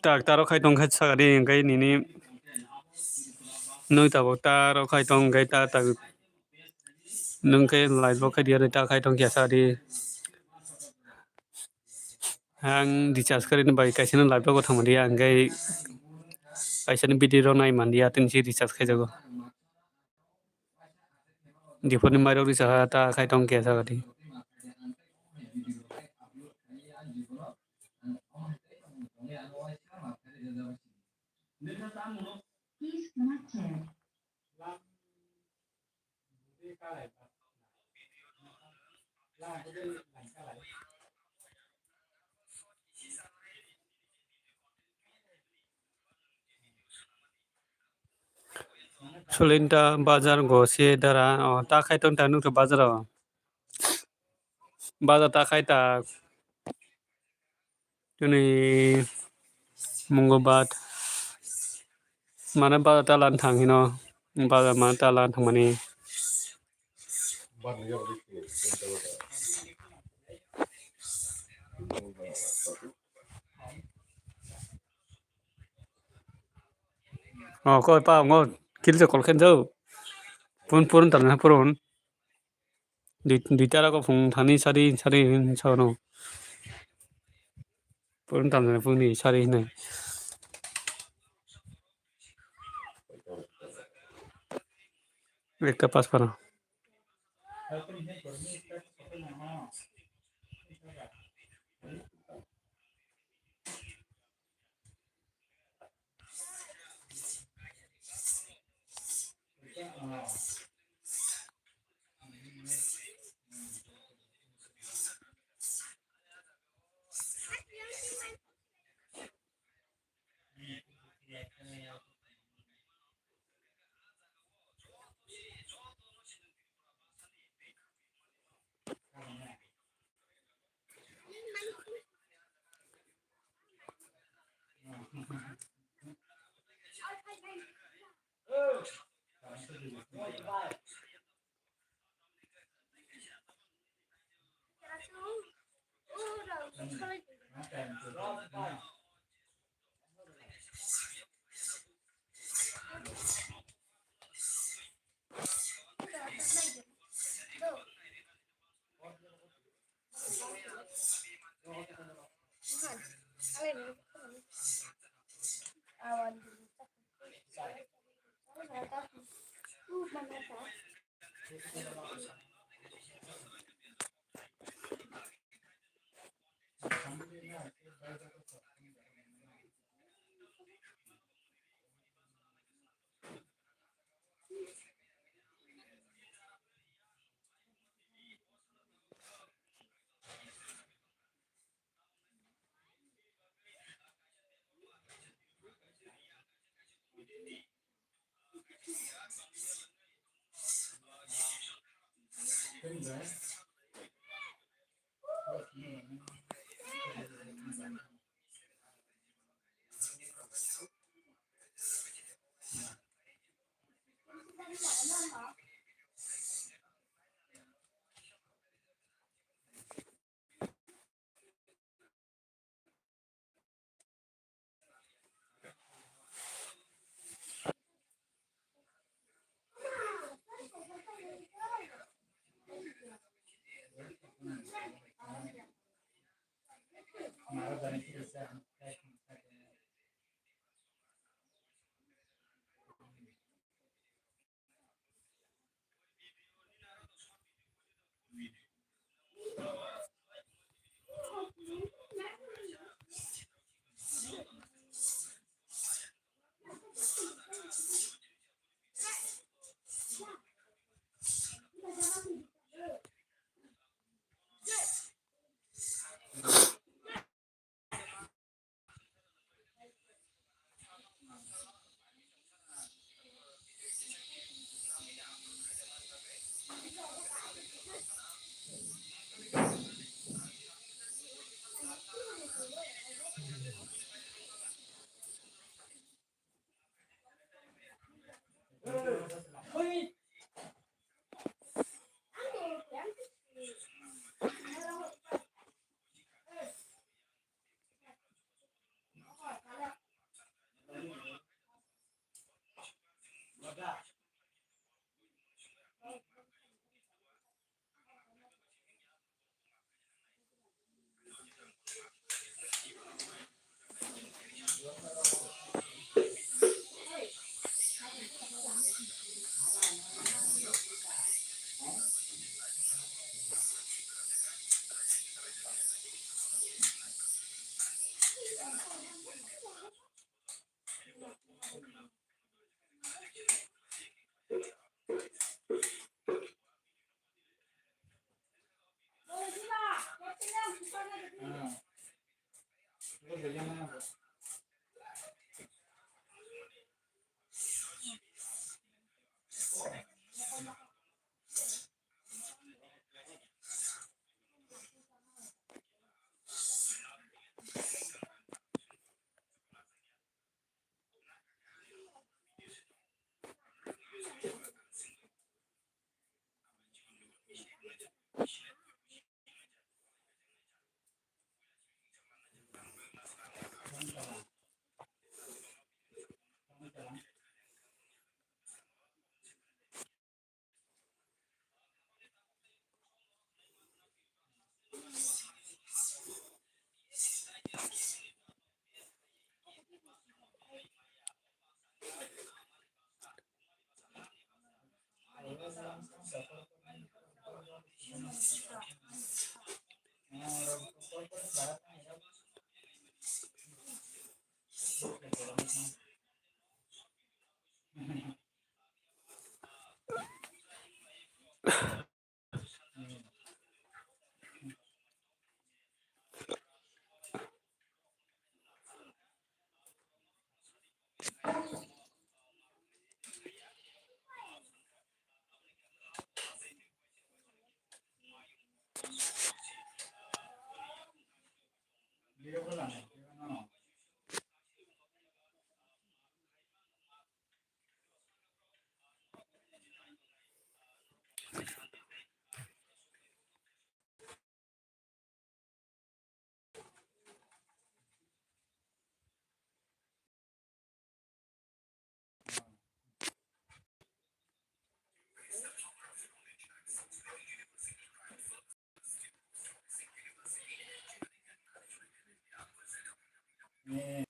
Tak, taro khai tong kha sakani, hingkai nini nui tabok taro khai tong, hingkai ta, tak. Nung khe live bo khai diya, ta khai tong kya sa di. Ang recharge kari ni bai kaisa no live bo thang diya, hingkai kaisa ni video rok nai man diya, tin si recharge khai jago. Dipor ni mairok risa ha ta khai tong kya sa di. Sulinta bazar go se dara, o, ta khai ton ta nukha bazar o. Bazar ta khai ta. Tini mungo bat. Mana bazar ta lan thang hino. Bazar mana ta lan thang mani. O, koi pa, ngo, kil se kol khen jau. Pun, pun tam na pun. Dui, dui tara ko phung thani sari, sari hin sa no. Pun tam na phung ni sari hin. Ekta pas para. Ni